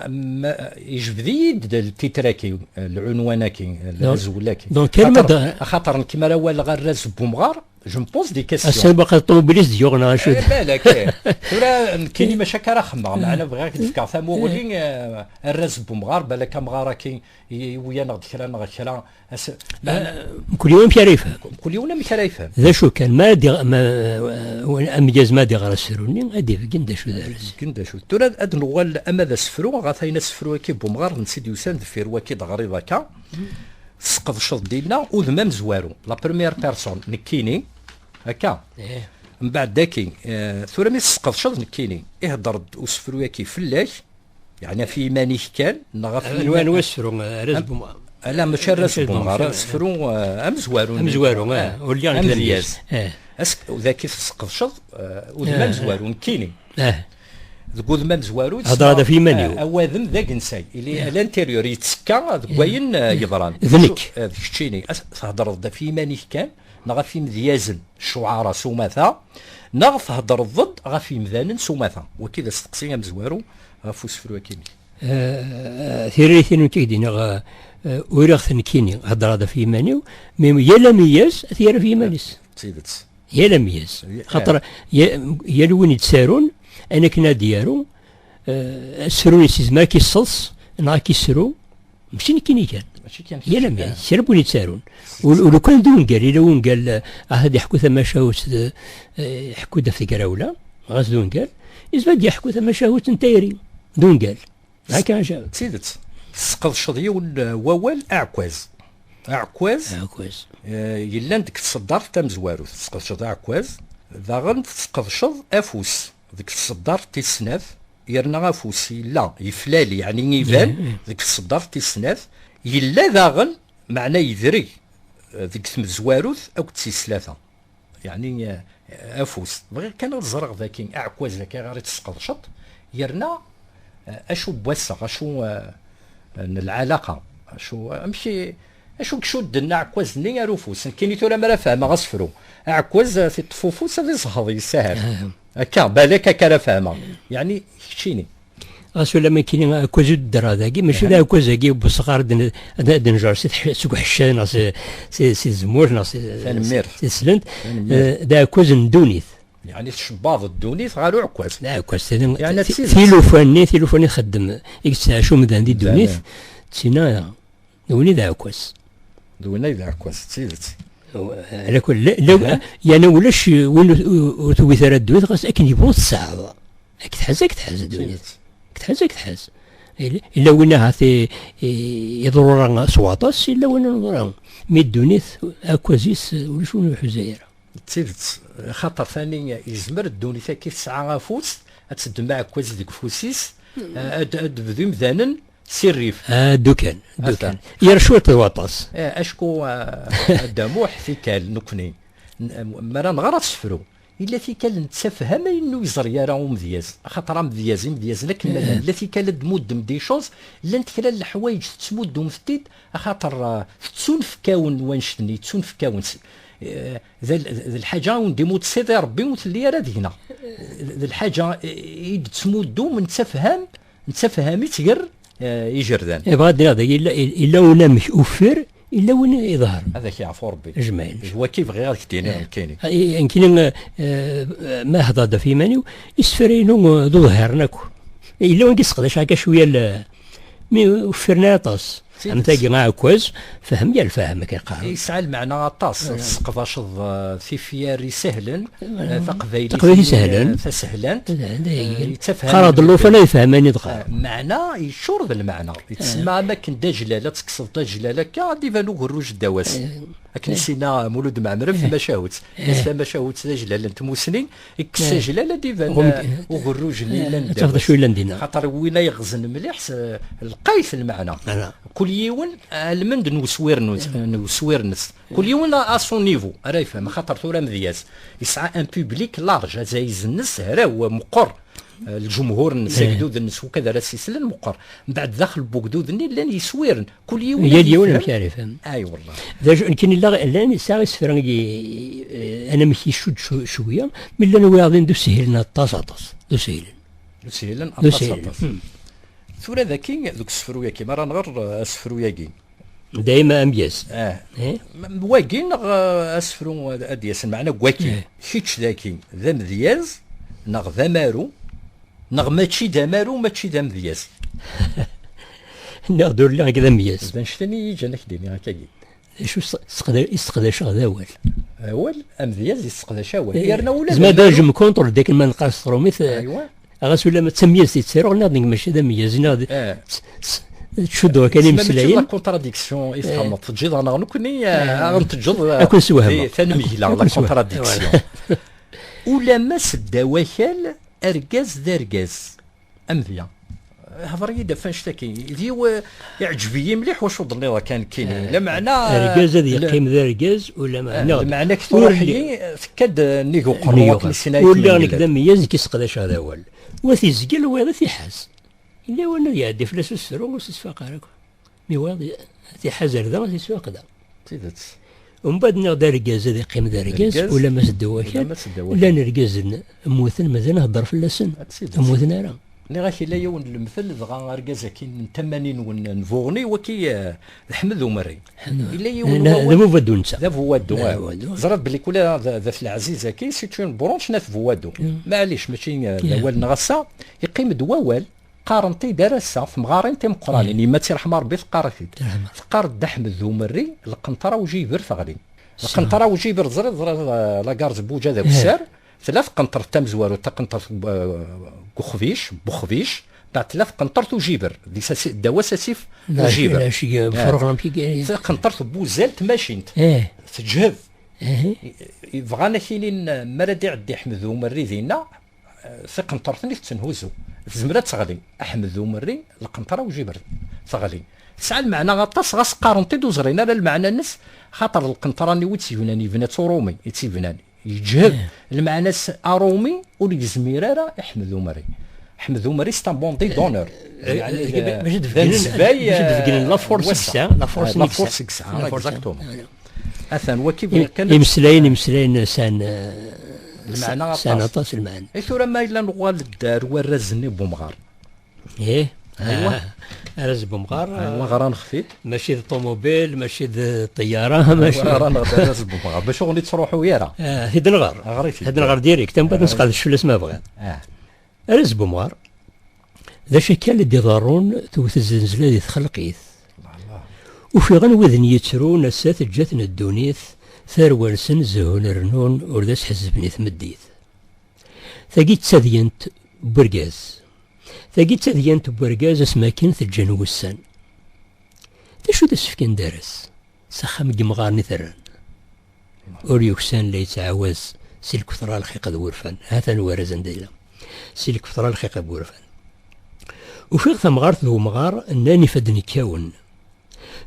yejbed-iyi-d ltitraki, eh, lɛunwan-aki, eh, azwel-aki. Donc, arma da, axaṭer nekk mi ara waleɣ arraz n umɣar, je me pose des questions. Ass-a baqi ṭumubil i s-d-yuɣ neɣ acu? Eh, balak, eh. Tura, nekkini mačči akka ara xemmeɣ, meɛna bɣiɣ ad k-d-fkeɣ tamuɣli, eh, arraz n umɣar, balak amɣar-aki, i-, iwwi-aneɣ-d kra neɣ kra. As-, ma-, mkul yiwen amek ara yefhem. Mkul yiwen amek ara yefhem. D acu kan, ma ad iɣ-, ma, amedyaz ma ad iɣer asefru-nni, ad ibeggen d acu d arraz. Ibeggen d acu. Tura ad nuɣal ama d asefru, ɣef ayen asefru-agi n umɣar, netta i d-yusan deffir waki d-ɣriḍ akka, tesqedceḍ dinna udem amezwaru, la première personne, nekkini, akka. Mbeɛd daki, eh, tura mi tesqedceḍ nekkini, ihedder-d usefru-agi fell-ak, yeɛni ɣef yiman-ik kan, neɣ ɣef yiman-, anwa asefru, eh, arraz n umɣar? Ala, mačči arraz n umɣar, asefru, eh, amezwaru. Amezwaru, eh, ur lliɣ nekk d amedyaz. As-, dagi tesqedceḍ, eh, udem amezwaru, nekkini. Deg udem amezwaru, heddreɣ-d ɣef yiman-iw. Eh, awadem d agensay, ili à l'intérieur, yettekka deg wayen, eh, yeḍran. D nekk. Eh, d keččini. As-, theddreḍ-d ɣef yiman-ik kan, neɣ ɣef imedyazen, ccuɛara s umata, neɣ theddreḍ-d ɣef yimdanen s umata? Waki d asteqsi amezwaru ɣef usefru-agi-inek. Eh, tiririt-inu n tikdi-nneɣ, eh, uriɣ-t nekkini, heddreɣ-d ɣef yiman-iw, mi yal amedyaz ad t-yerr ɣef yiman-is. D tidet. Yal amedyaz. Xaṭer ya-, yal win yettarun, ayen akken ad d-yaru, eh, asefru-ines yezmer ad k-isseḍs, neɣ ad k-isseru, Mačči nekkini kan. Mačči kan kečči, kra n win yettarun. U, u lukan d ungal, yella wungal, eh, ah, ad iḥku tamacahut, eh, iḥku-d ɣef tegrawla, ɣas d ungal, yezmer ad iḥku tamacahut n tayri, d ungal. Akka aca. D tidet. Tesqedceḍ yiwen, eh, wawal, aɛekkaz. Aɛekkaz, aɛekkaz, eh, yellan deg tseddart tamezwarut. Tesqedceḍ aɛekkaz, daɣen tesqedceḍ afus deg tseddart tis snat, yerna afus yella yeflali, yeɛni iban, deg tseddart tis snat, yella daɣen, meɛna yedreg, eh, deg tmezwarut akked tis tlata. Yeɛni, eh, afus. Bɣiɣ kan ad ẓreɣ daki, aɛekkaz daki ɣer i tesqedceḍ, yerna, eh, acu n wass-a, acu, eh, n lɛalaqa, acu, amek i, acu i icudden aɛekkaz-nni ar ufus? Nekkini tura mi ara fehmeɣ asefru, aɛekkaz, eh, tiṭṭef ufus ad iṣehhed yessahel. Akka, balak akka ara fehmeɣ. Yeɛni, keččini. Ɣas ulamma nekkini aɛekkaz ur d-ddreɣ dagi, mačči d aɛekkaz-agi n wesɣar ad n-, ad, ad njer si tḥ-, seg uḥeccay neɣ si, si, si tzemmurt neɣ si, si teslent. Eh, d aɛekkaz n ddunit. Yeɛni tcebbaḍ ddunit ɣer uɛekkaz. D aɛekkaz, tili, yeɛni ti-, tilufa-nni, tilufa-nni txeddem, i yettɛac umdan di ddunit, d tinna, d win i d aɛekkaz. D win ay d aɛekkaz, d tidet. Ala kul, la, la, yeɛni ulac win ur, ur, ur tewwit ara ddunit, ɣas akken yebɣu tesɛeḍ. Ad k-tḥaz, ad k-tḥaz ddunit. Ad k-tḥaz, ad k-tḥaz. Yella, yella win ahat i, i, iḍrura s waṭas, yella win ur iḍrura. Mi ddunit, aɛekkaz-is, ulac win ur iḥuza ara. D tidet, xaṭer tani yezmer ddunit-agi tesɛa afus, ad teddem aɛekkaz deg ufus-is, ad, ad d-bdu imdanen si rrif. Ah, ddu kan, ddu kan. Yir cwiṭ d waṭas. Eh, acku, ah, a Dda Muḥ, tikkal, nekkni, n-, mi ara nɣer asefru, illa tikkal nettafham ayen ur yeẓri ara umedyaz. Axaṭer amedyaz, imedyazen akken ma llan, illa tikkal ad d-muddem des choses, llant kra n leḥwayeǧ tettmuddum-t-id, axaṭer, ah, tettunefk-awen wanect-nni, tettunefk-awen. Eh, d l-, d lḥaǧa i wen-d-imudd Sidi Ṛebbi, ur telli ara deg-neɣ. D, d lḥaǧa i, i d-tettmuddum, nettafham, nettafham-itt gar, eh, ijerdan. Ibɣa ad d-iniɣ dagi, illa, illa unamek uffir, illa win iḍehṛen. Ad ak-yeɛfu Ṛebbi. Ajmaɛin. D waki bɣiɣ ad k-d-iniɣ nekkini. Eh, nekkini, eh, ma hedreɣ-d ɣef yiman-iw, isefra-inu, eh, d uḍhiren akk. Illa win i yesseqdac akka cwiya l-, mi uffiren aṭas. Am tagi aɛekkaz, fehm ya lfahem, akken qqaren. Yesɛa lmeɛna aṭas. Tesseqdaceḍ, eh, tifyar isehlen, eh, taqbaylit, taqbaylit isehlen, eh, tasehlant. Qqareɣ-d llufan ad ifhem ayen i d-qqareɣ. Eh, meɛna yeččur d lmeɛna. Yettsemma am akken d ajlal, ad tekkseḍ d ajlal akka, ad d-iban ugerruj ddaw-as. Akken i s-yenna Mulud Mɛemmri ɣef tmacahut. Yes, tamacahut d ajlal n tmusni, ikkes ajlal ad d-iban, eh, ugerruj-nni yellan ddaw-as. Xaṭer win ay yeɣzen mliḥ s, eh, lqayet lmeɛna. Kul yiwen almend n uswir n us-, n uswir-nnes. Kul yiwen à, à son niveau ara yefhem, xaṭer tura amedyaz yesɛa un public large, azayez-nnes hraw, meqqer. Eh, lǧumhur-nnes, agdud-nnes, wakk ad ara s-islen meqqer. Mbeɛd daxel n wegdud-nni llan yiswiren. Kul yiwen yal yiwen amek ara yefhem. Ay wallah. D acu, nekkini la, llan yesɛa isefra i, eh, anamek icudd cu-, cwiya, mi llan wiyaḍin d ushilen aṭas, aṭas. D ushilen. D ushilen, aṭas, aṭas. Tura daki, deg usefru-yagi, mi ara nɣer, eh, asefru-yagi. Dayma amedyaz. Ah. Eh? M-, wagi neɣ, eh, asefru ad, ad d-yasen, meɛna deg waki. Eh. Kečč daki d amedyaz, neɣ d amaru, neɣ mačči d amaru, mačči d amedyaz? Nniɣ-d ur lliɣ nekk d amedyaz. D anect-nni i yi-ǧǧan ad k-d-iniɣ akkagi. D acu s-, seqda-, i sseqdaceɣ d awal. Awal, amedyaz yesseqdac awal. Eh, yerna ula d zma d amaru. Ajem contre d akken ma neqqar s tṛumit, eh, ɣas ulamma d tamedyazt i ttaruɣ, nniɣ-d nekk mačči d amedyaz, nniɣ-d s-, s-, ttcudduɣ kan imeslayen. Mačči d la contradiction i txedmeḍ, teǧǧiḍ-aneɣ nekkni, eh, ad ɣ-teǧǧeḍ, eh, ad ken-ssewhmeɣ. Tanemgla, la contradiction. Voilà. Ulamma seddaw akal, argaz d argaz. Amedya. Hḍer-iyi-d ɣef annect-agi. D yiw-, iɛǧeb-iyi mliḥ wacu d-tenniḍ akka nekkini. Eh, lameɛna, argaz ad yeqqim d argaz, ulameɛna, eh, lameɛna-k ur truḥ-iyi, tekka-d nnig uqerru akken i sin ay ur lliɣ nekk d amedyaz, nekk i sseqdaceɣ d awal. Wa tizgel, wayeḍ ad t-iḥaz. Yella win ad iɛeddi fell-as usefru, ur s-isfaq ara akk. Mi wayeḍ ad t-iḥaz ar da, ad t-isfaq da. D tidet. Umbeɛd nniɣ-d argaz ad iqqim d argaz, argaz, ulamma seddaw akal, ulamma seddaw akal. Llan irgazen mmuten, mazal nhedder fell-asen. D tidet. Mmuten ara. Nniɣ-ak, yella yiwen n lemtel, dɣa argaz-agi n tama-nni-nwen n Buɣni, waki, eh, d Ḥmed Umerri. Ḥmed Umerri. Yella yiwen n wawal. D Abuwaddu netta. D Abuwaddu, eh. D Abuwaddu. Ẓriɣ belli kula d, d At Leɛziz-agi, c'est une branche n At Buwaddu. Mm. Maɛlic, mačči, eh, d awal-nneɣ ass-a, yeqqim-d wawal. Qqaren-t-id ar ass-a temɣarin timeqqranin, yemma-tt irḥem Rebbi teqqar-it-id. Teqqar-d Dda Ḥmed d Umerri, lqenṭra ujiber teɣli. Lqenṭra ujiber, teẓriḍ, teẓriḍ, eh, la gare Zebbuǧa d akessar, tella tqenṭert tamezwarut, taqenṭert, eh, n uxbic, n uxbic, mbeɛd tella tqenṭert ujiber, di sasi-, ddaw-as asif ujiber. Taqenṭert n wuzal n tmacint. Teǧhed. I-, i-, bɣan ad k-inin, eh, mi ara d-iɛeddi Ḥmed d Umerri dinna, eh, tiqenṭert-nni tettenhuzu. Tezmer ad teɣli. Ḥmed d Umerri, lqenṭra ujiber teɣli. Tesɛa lmeɛna aṭas, ɣas qqaren-t-id ur ẓrin ara lmeɛna-nnes, xaṭer lqenṭra-nni wi tt-yebnan, yebna-tt Urumi, i tt-yebnan. Yeǧhed. Lmeɛna-s Arumi ur yezmir ara i Ḥmed Umerri. Ḥmed Umerri, c'est un bandit d'honneur. Eh, yeɛni, eh, d, d anezbay, mačči d-beggnen, eh, la force i yesɛa, la force i yesɛa. La force i yesɛa, exactement. Atan waki bɣiɣ kan ad imeslayen, imeslayen sɛan, eh, lmeɛna aṭas. Sɛan aṭas lmeɛna. I tura ma yella nuɣal-d ar warraz-nni n wemɣar. Ih. Aywa. Ah, arraz n wemɣar, aywa, ah, ɣer-aneɣ-t-id. Mačči d ṭumubil, mačči d ṭṭeyyara, aywa, mačči. Ɣer-aneɣ-d arraz n wemɣar. Bac ur ɣ-nettruḥu ara. Ah, ad t-id-nɣer. Ɣer-it-id. Ad t-id-nɣer direct, am ad nesqerdec fell-as ma bɣiḍ. Ah. Arraz n wemɣar. D acu akka i d-iḍerrun, tewwet zznezla di txelqit. Ufiɣen widen yettrun, ass-a teǧǧa-ten ddunit, tarwa-nsen zehhun rennun, ur d as-ḥezzben i tmeddit. Tagi d tadyant n wergaz. Tagi d tadyant n wergaz asmi akken teǧǧan wussan. D acu d asefk n daras? S axxam n yemɣaren i t-rran. Ur yuksan la yettɛawaz si lketṛa lxiq d wurfan. Ha-t-an warraz anda yella. Si lketṛa lxiq d wurfan. Ufiɣ tamɣart d umɣar nnan ifadden kkawen.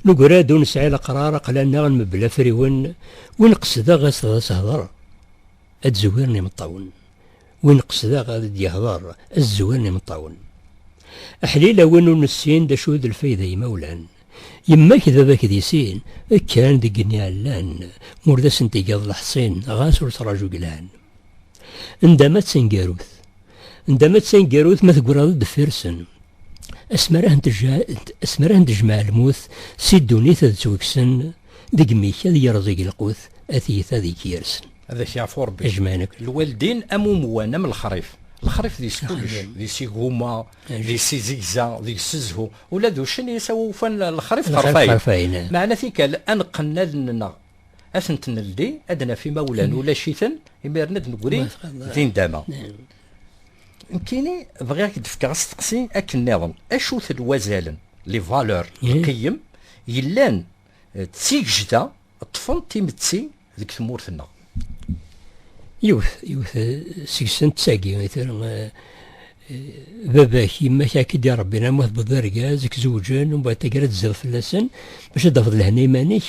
Nugra-d ur nesɛi leqrar, aql-aneɣ nmebbel afriwen, win qesdeɣ ad s-, ad s-hder, ad zwiren imeṭṭawen. Win qesdeɣ ad d-yehder, ad zwiren imeṭṭawen. Aḥlil a win ur nessin d acu d lfayda imawlan. Yemma-k d baba-k di sin, kkan deg igenni ɛellan, ma ur d asen-tgiḍ leḥṣin, ɣas ur ttraǧu gelhan. Ndama d taneggarut. Ndama d taneggarut ma teggraḍ-d deffir-sen. Asmi ara ten-tejja-, asmi ara ten-tejmeɛ lmut, si ddunit ad ttweksen, deg imi-k ad yerẓeg lqut, a tiyita deg-k yersen. Ad ak-yeɛfu Rebbi. Ajmaɛen akk. Lwaldin am umwan, am lexrif. Lexrif deg-s kullec, deg-s igumma, deg-s izegza, deg-s zzhu. Ula d uccen i s-ufan lexrif ṭerfayen. Meɛna tikkal, ad neqqen allen-nneɣ, ad tent-neldi, ad naf imawlan ulac-iten, imiren ad negri di ndama. Nekkini bɣiɣ ad k-d-fkeɣ asteqsi akken nniḍen. Acu-ten wazalen, les valeurs, lqeyyem, yellan, eh, d tigejda ṭṭfent imetti deg tmurt-nneɣ? Yiwet, yiwet, eh, seg-sent d tagi, i tura, eh, eh, baba-k, yemma-k, ad k-id-iṛebbin, ama tewweḍ d argaz, ad k-zewǧen, umbeɛd taggara ad tezdiɣ fell-asen, bac ad d-tafeḍ lehna iman-ik,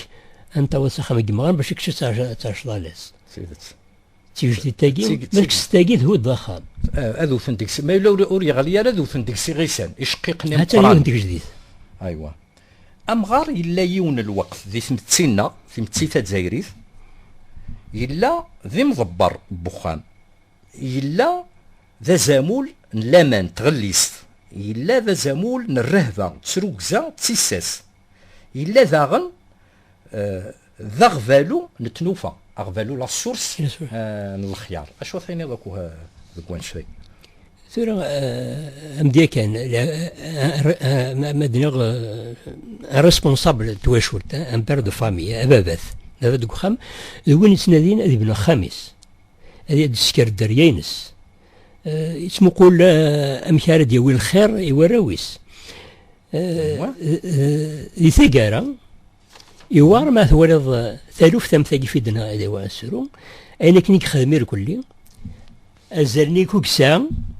ad n-tawiḍ s axxam n yemɣan, bac kečč ad tɛac-, ad tɛaceḍ à l'aise. D tidet. D tigejdit-agi, d tig-, d ma tig-, tekkes tagi, thudd axxam. Eh, ad wten deg-s, ma yella ur, ur yeɣli ara, ad wten deg-s iɣisan, iceqqiqen imeqqranen. Ha-tt-an yiwet n tigejdit. Aywa. Amɣar yella yiwen n lweqt di tmetti-nneɣ, timetti tazzayrit, yella d imḍebber n wexxam, yella d azamul n laman, n tɣellist, yella d azamul n rrehba, d trugza, d tissas. Yella daɣen, eh, d aɣbalu n tnufa, aɣbalu la source, eh, n lexyar. Acu ad tiniḍ akk, eh, deg wannect-agi? Tura, eh, amedya kan, la, eh, eh, ma, ma d-nniɣ, eh, un responsable n twacult, eh, un père de famille, ababat, baba deg uxxam, d win yettnadin ad ibnu axxam-is, ad d-isker dderya-ines. Eh, yettmuqul, eh, amek ara d-yawi lxir i warraw-is. Eh, eh, di taggara, Iwar ma twaliḍ, eh, taluft am tagi fidna d awa asru, ayen akken i yexdem irkelli, azal-nni akk i yesɛa,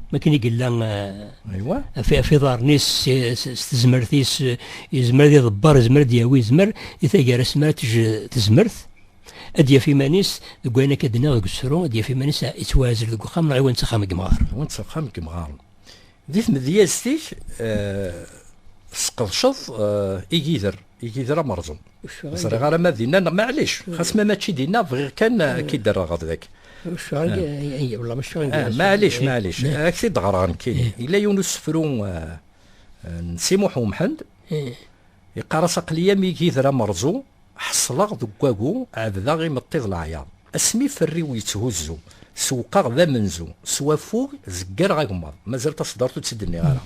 ma akken i yella, eh, ɣef, ɣef iḍarren-is, s, s, s tezmert-is, eh, yezmer ad iḍebber, yezmer ad d-yawi, yezmer di taggara-s mi ara tejj tezmert, ad d-yaf iman-is deg wayen akka d-nniɣ deg usefru, ad d-yaf iman-is yettwaɛzel deg uxxam neɣ iwan s axxam n yemɣaren. Iwan s axxam n yemɣaren. Di tmedyazt-ik, eh, tesqedceḍ, eh, igider, igider amerẓu. Ur ẓriɣ ara ma dinna neɣ, maɛlic, xas ma mačči dinna, bɣiɣ kan, eh, ad k-id-rreɣ deg. Ur cɣal, eh, eh, wallah, mačči, eh, maɛlic, eh, maɛlic. Eh. Ad ak-t-id-ɣreɣ nekkini. Eh. Yella yiwen usefru, eh, eh, n Si Muḥ Umḥend. Eh. Yeqqar-as: "Aql-i am igider amerẓu, ḥeṣleɣ deg wagu, ɛebdeɣ imeṭṭi d leɛyaḍ. Asmi fferr-iw yetthuzzu, sewqeɣ d amenzu, s waffug zeggareɣ agemmaḍ." Mazal taṣeddart ur tt-id-nniɣ ara.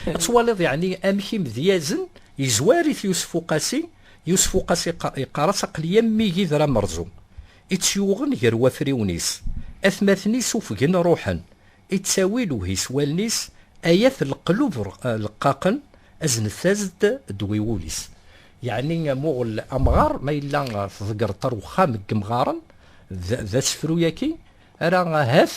Ad twaliḍ, yeɛni, amek imedyazen yezwar-it Yusef Uqasi. Yusef Uqasi yeqqa-, yeqqar-as: "Aql-i am igider amerẓu, i tt-yuɣen gar wafriwen-is. Atmaten-is ufgen ruḥen." Ittawi lewhi s wallen-is, ayat leqlub r-, eh, leqqaqen, aznet-as-d ddwa i wul-is. Yeɛni, muɣel amɣar, ma yella, eh, tḍeggreḍ ar wexxam n yemɣaren, d, d asefru-yaki, ara, ahat,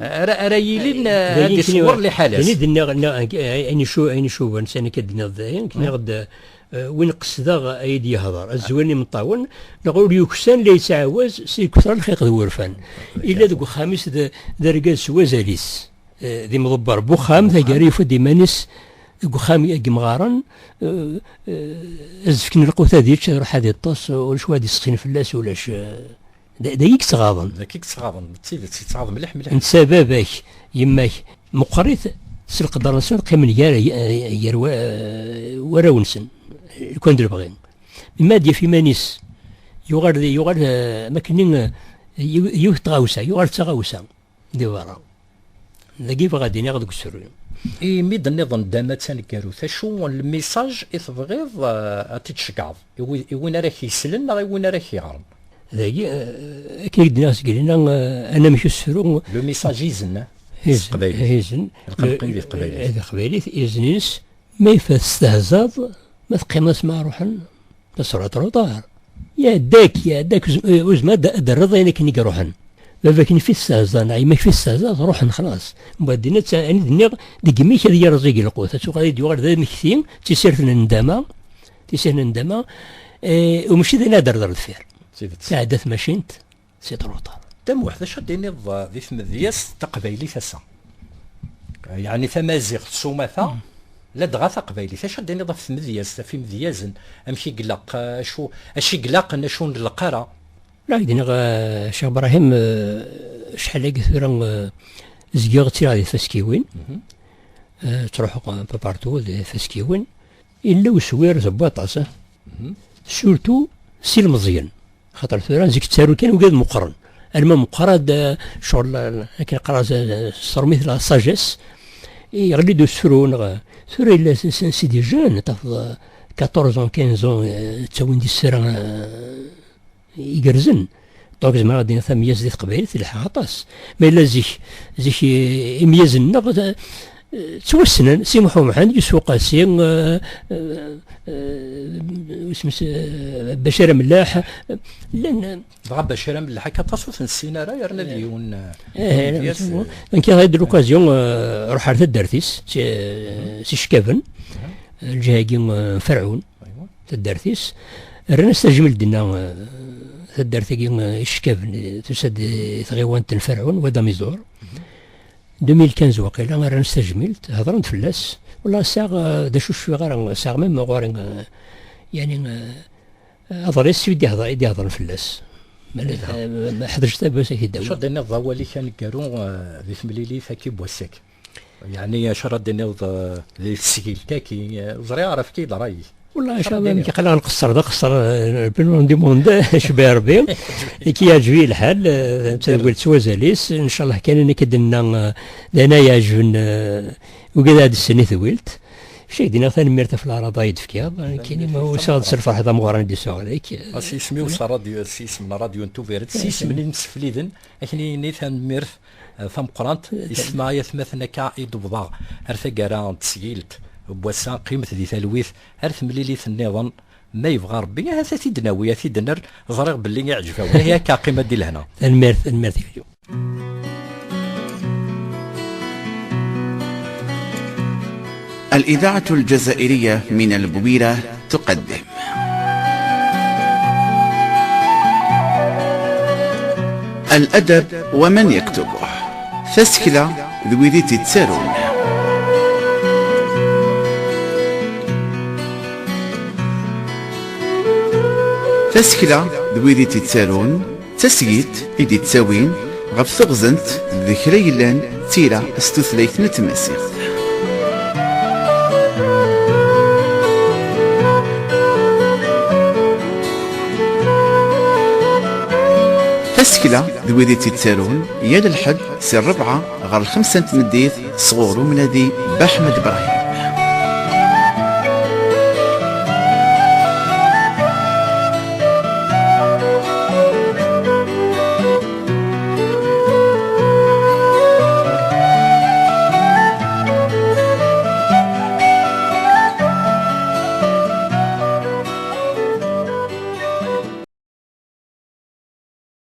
ara, ara yilin, eh, ad iṣewwer liḥala-s. Ayen i d-nniɣ, nniɣ, ayen icu-, ayen icuban, sani akka d-nniɣ dayen, nniɣ-d, eh, win qesdeɣ ad yi-d-yehder, ad zwin imeṭṭawen, neɣ ur yuksan la yettɛawaz s iketṛa lxiq d wurfan. Illa deg uxxam-is d, d argaz s wazal-is, eh, d imḍebber n uxxam, taggara yufa-d iman-is deg uxxam n yemɣaren, eh, eh, ad s-fken lqut ad yečč, ad iruḥ ad iṭṭes, ulac wa ad isexsin fell-as, ulac, eh, D, d ayi yettɣaḍen. D ayi yettɣaḍen, d tidet, yettɣaḍ mliḥ, mliḥ. Netta baba-k, yemma-k, meqqrit s leqder-nsen, qqimen gar, gar wa-, warraw-nsen, lukan d lebɣi. Mi ad d-yaf iman-is, yuɣal d, yuɣal, eh, am akken, eh, yiw-, yiwet n tɣawsa, yuɣal d taɣawsa di berra. Dagi bɣiɣ ad iniɣ deg usefru. Imi d-nniḍen dama d taneggarut, acu n lmisaj i tebɣiḍ, eh, ad t-id-tceggɛeḍ i wi-, i win ara k-yeslen neɣ i win ara k-yeɣren? Dagi, eh, akken i d-nniɣ seg lina, eh, anamek usefru. Le message izen, eh? Izen, s teqbaylit. Izen. Lqem-, qim di teqbaylit. Eh, di teqbaylit, izen-ines, ma yif-, testehzaḍ, ma teqqimeḍ asmi ara ruḥen, la sera trop tard. Iɛedda-k, iɛedda-k, uz-, eh, uzma ad d-, ad d-terreḍ ayen akken i iruḥen. Baba-k n fi testehzaḍ, neɣ yemma-k fi testehzaḍ, ruḥen xlaṣ. Mbeɛd dinna, ayen i d-nniɣ, deg imi-k ad yerẓ igi lqut. Ad tuɣal ad d-yuɣal d amekti, d tisirt n ndama, tisirt n ndama, eh, u mačči d ayen ad d-terreḍ ar deffir. Tiɛedda tmacint, c'est trop tard. Dda Muḥ, d acu ad d-tiniḍ, uh, di tmedyazt taqbaylit ass-a? Uh, yeɛni tamaziɣt s umata, ladɣa taqbaylit. Acu ad d-tiniḍ ɣef tmedyazt, ɣef imedyazen? Amek i ilaq, uh, acu, acu i ilaqen, acu ur nlaq ara? La, i d-nniɣ, uh, Ccix Ibrahim, uh, acḥal-agi tura, uh, zgiɣ ttiliɣ di tfaskiwin. Uh, ttruḥuɣ un peu partout di tfaskiwin. Yella uswir d waṭas, eh? Surtout s ilmeẓyen. Xaṭer tura, zik ttaru kan wigad meqqren. Alma meqqer ad, eh, ccɣel, eh, akken qqareɣ, eh, s tṛumit la sagesse, yeɣli-d usefru, neɣ, eh, tura yella s-, s-, c'est des jeunes, tafeḍ, eh, quatorze ans, quinze ans, eh, ttawin-d isefra, eh, igerrzen. Donc, zemreɣ ad d-iniɣ tameyyazt di teqbaylit telḥa aṭas. Ma yella zik, zik, eh, imyazen-nneɣ, eh, Ttwassnen, Si Muḥ Umḥend, Yusef Uqasi, eh, eh, eh, isem-is, eh, Bacir Amellaḥ, eh, llan, eh, Dɣa Bacir Amellaḥ akka aṭas ur t-nessin ara, yerna d yiwen, eh, eh, yiwen n eh, donc, il a eu de l'occasion, eh, ruḥ ar taddart-is, si, eh, si Ckaven, eh, lǧiha-agi, eh, Ferɛun, taddart-is, rran-as tajmilt dinna, eh, taddart-agi, eh, i Ckaven, eh, tusa-d, eh, tɣiwant n Ferɛun, Wad Amiẓur. Deux mille quinze waqila, rran-as tajmilt, hedren-d fell-as. Wallah, sɛiɣ, eh, d acu ur cfiɣ ara, sɛiɣ même ɣur-i, eh, yani, eh, aḍris i d-ihedr-, i d-iheḍren fell-as. Ma la, eh, ma ḥedṛeǧ tabas ak-id-awi. Acu ad d-tiniḍ d awal-ik aneggaru, eh, di temlilit-agi n wass-agi? Yeɛni, acu ara d-tiniḍ, eh, di tesgilt-agi, eh, ẓriɣ ara efk-iyi-d ṛṛay-ik. Wallah, acu ara d-tiniḍ? Aql-aɣ nqeṣṣer, d aqeṣṣer, eh, le plus long du monde, cbi Rebbi. I k-yeɛǧeb-iyi lḥal, eh, d tadwilt s wazal-is. Ncallah kan akken i d-nenna, eh, d ayen ay iɛeǧben, eh, wigad ad d-ssnen i tedwilt. Acu ak-d-iniɣ, tanemmirt ɣef leɛraḍ ay d-tefkiḍ. Nekkini ma usiɣ-d s lferḥ d ameɣran i d-isuɣ deg-k. A s yisem-iw s ṛṛadyu, s yisem n ṛṛadyu n Tubiret, s yisem n yimsefliden, ad ak-nini tanemmirt, eh, tameqqrant, eh, yessetma ay atmaten akka i d-wwḍeɣ ar taggara n tesgilt n wass-a, qqimet di talwit ar temlilit nniḍen, ma yebɣa Rebbi, ahat ad t-id-nawi, ad t-id-nerr, ẓriɣ belli iɛǧeb-awen. Ihi akka, qqim a di lehna. Tanemmirt, tanemmirt. الإذاعة الجزائرية من البويرة تقدم الأدب ومن يكتبه. Tasekla d wid i tt-ittarun. Tasekla d wid i tt-ittarun, d tasgilt i d-ittawin ɣef teɣzent d kra yellan d tira s tutlayt n tmaziɣt. Tasekla d wid i tt-ittarun, yal lḥedd si rrebɛa ɣer lxemsa n tmeddit sɣur umnadi Baḥmed Brahim.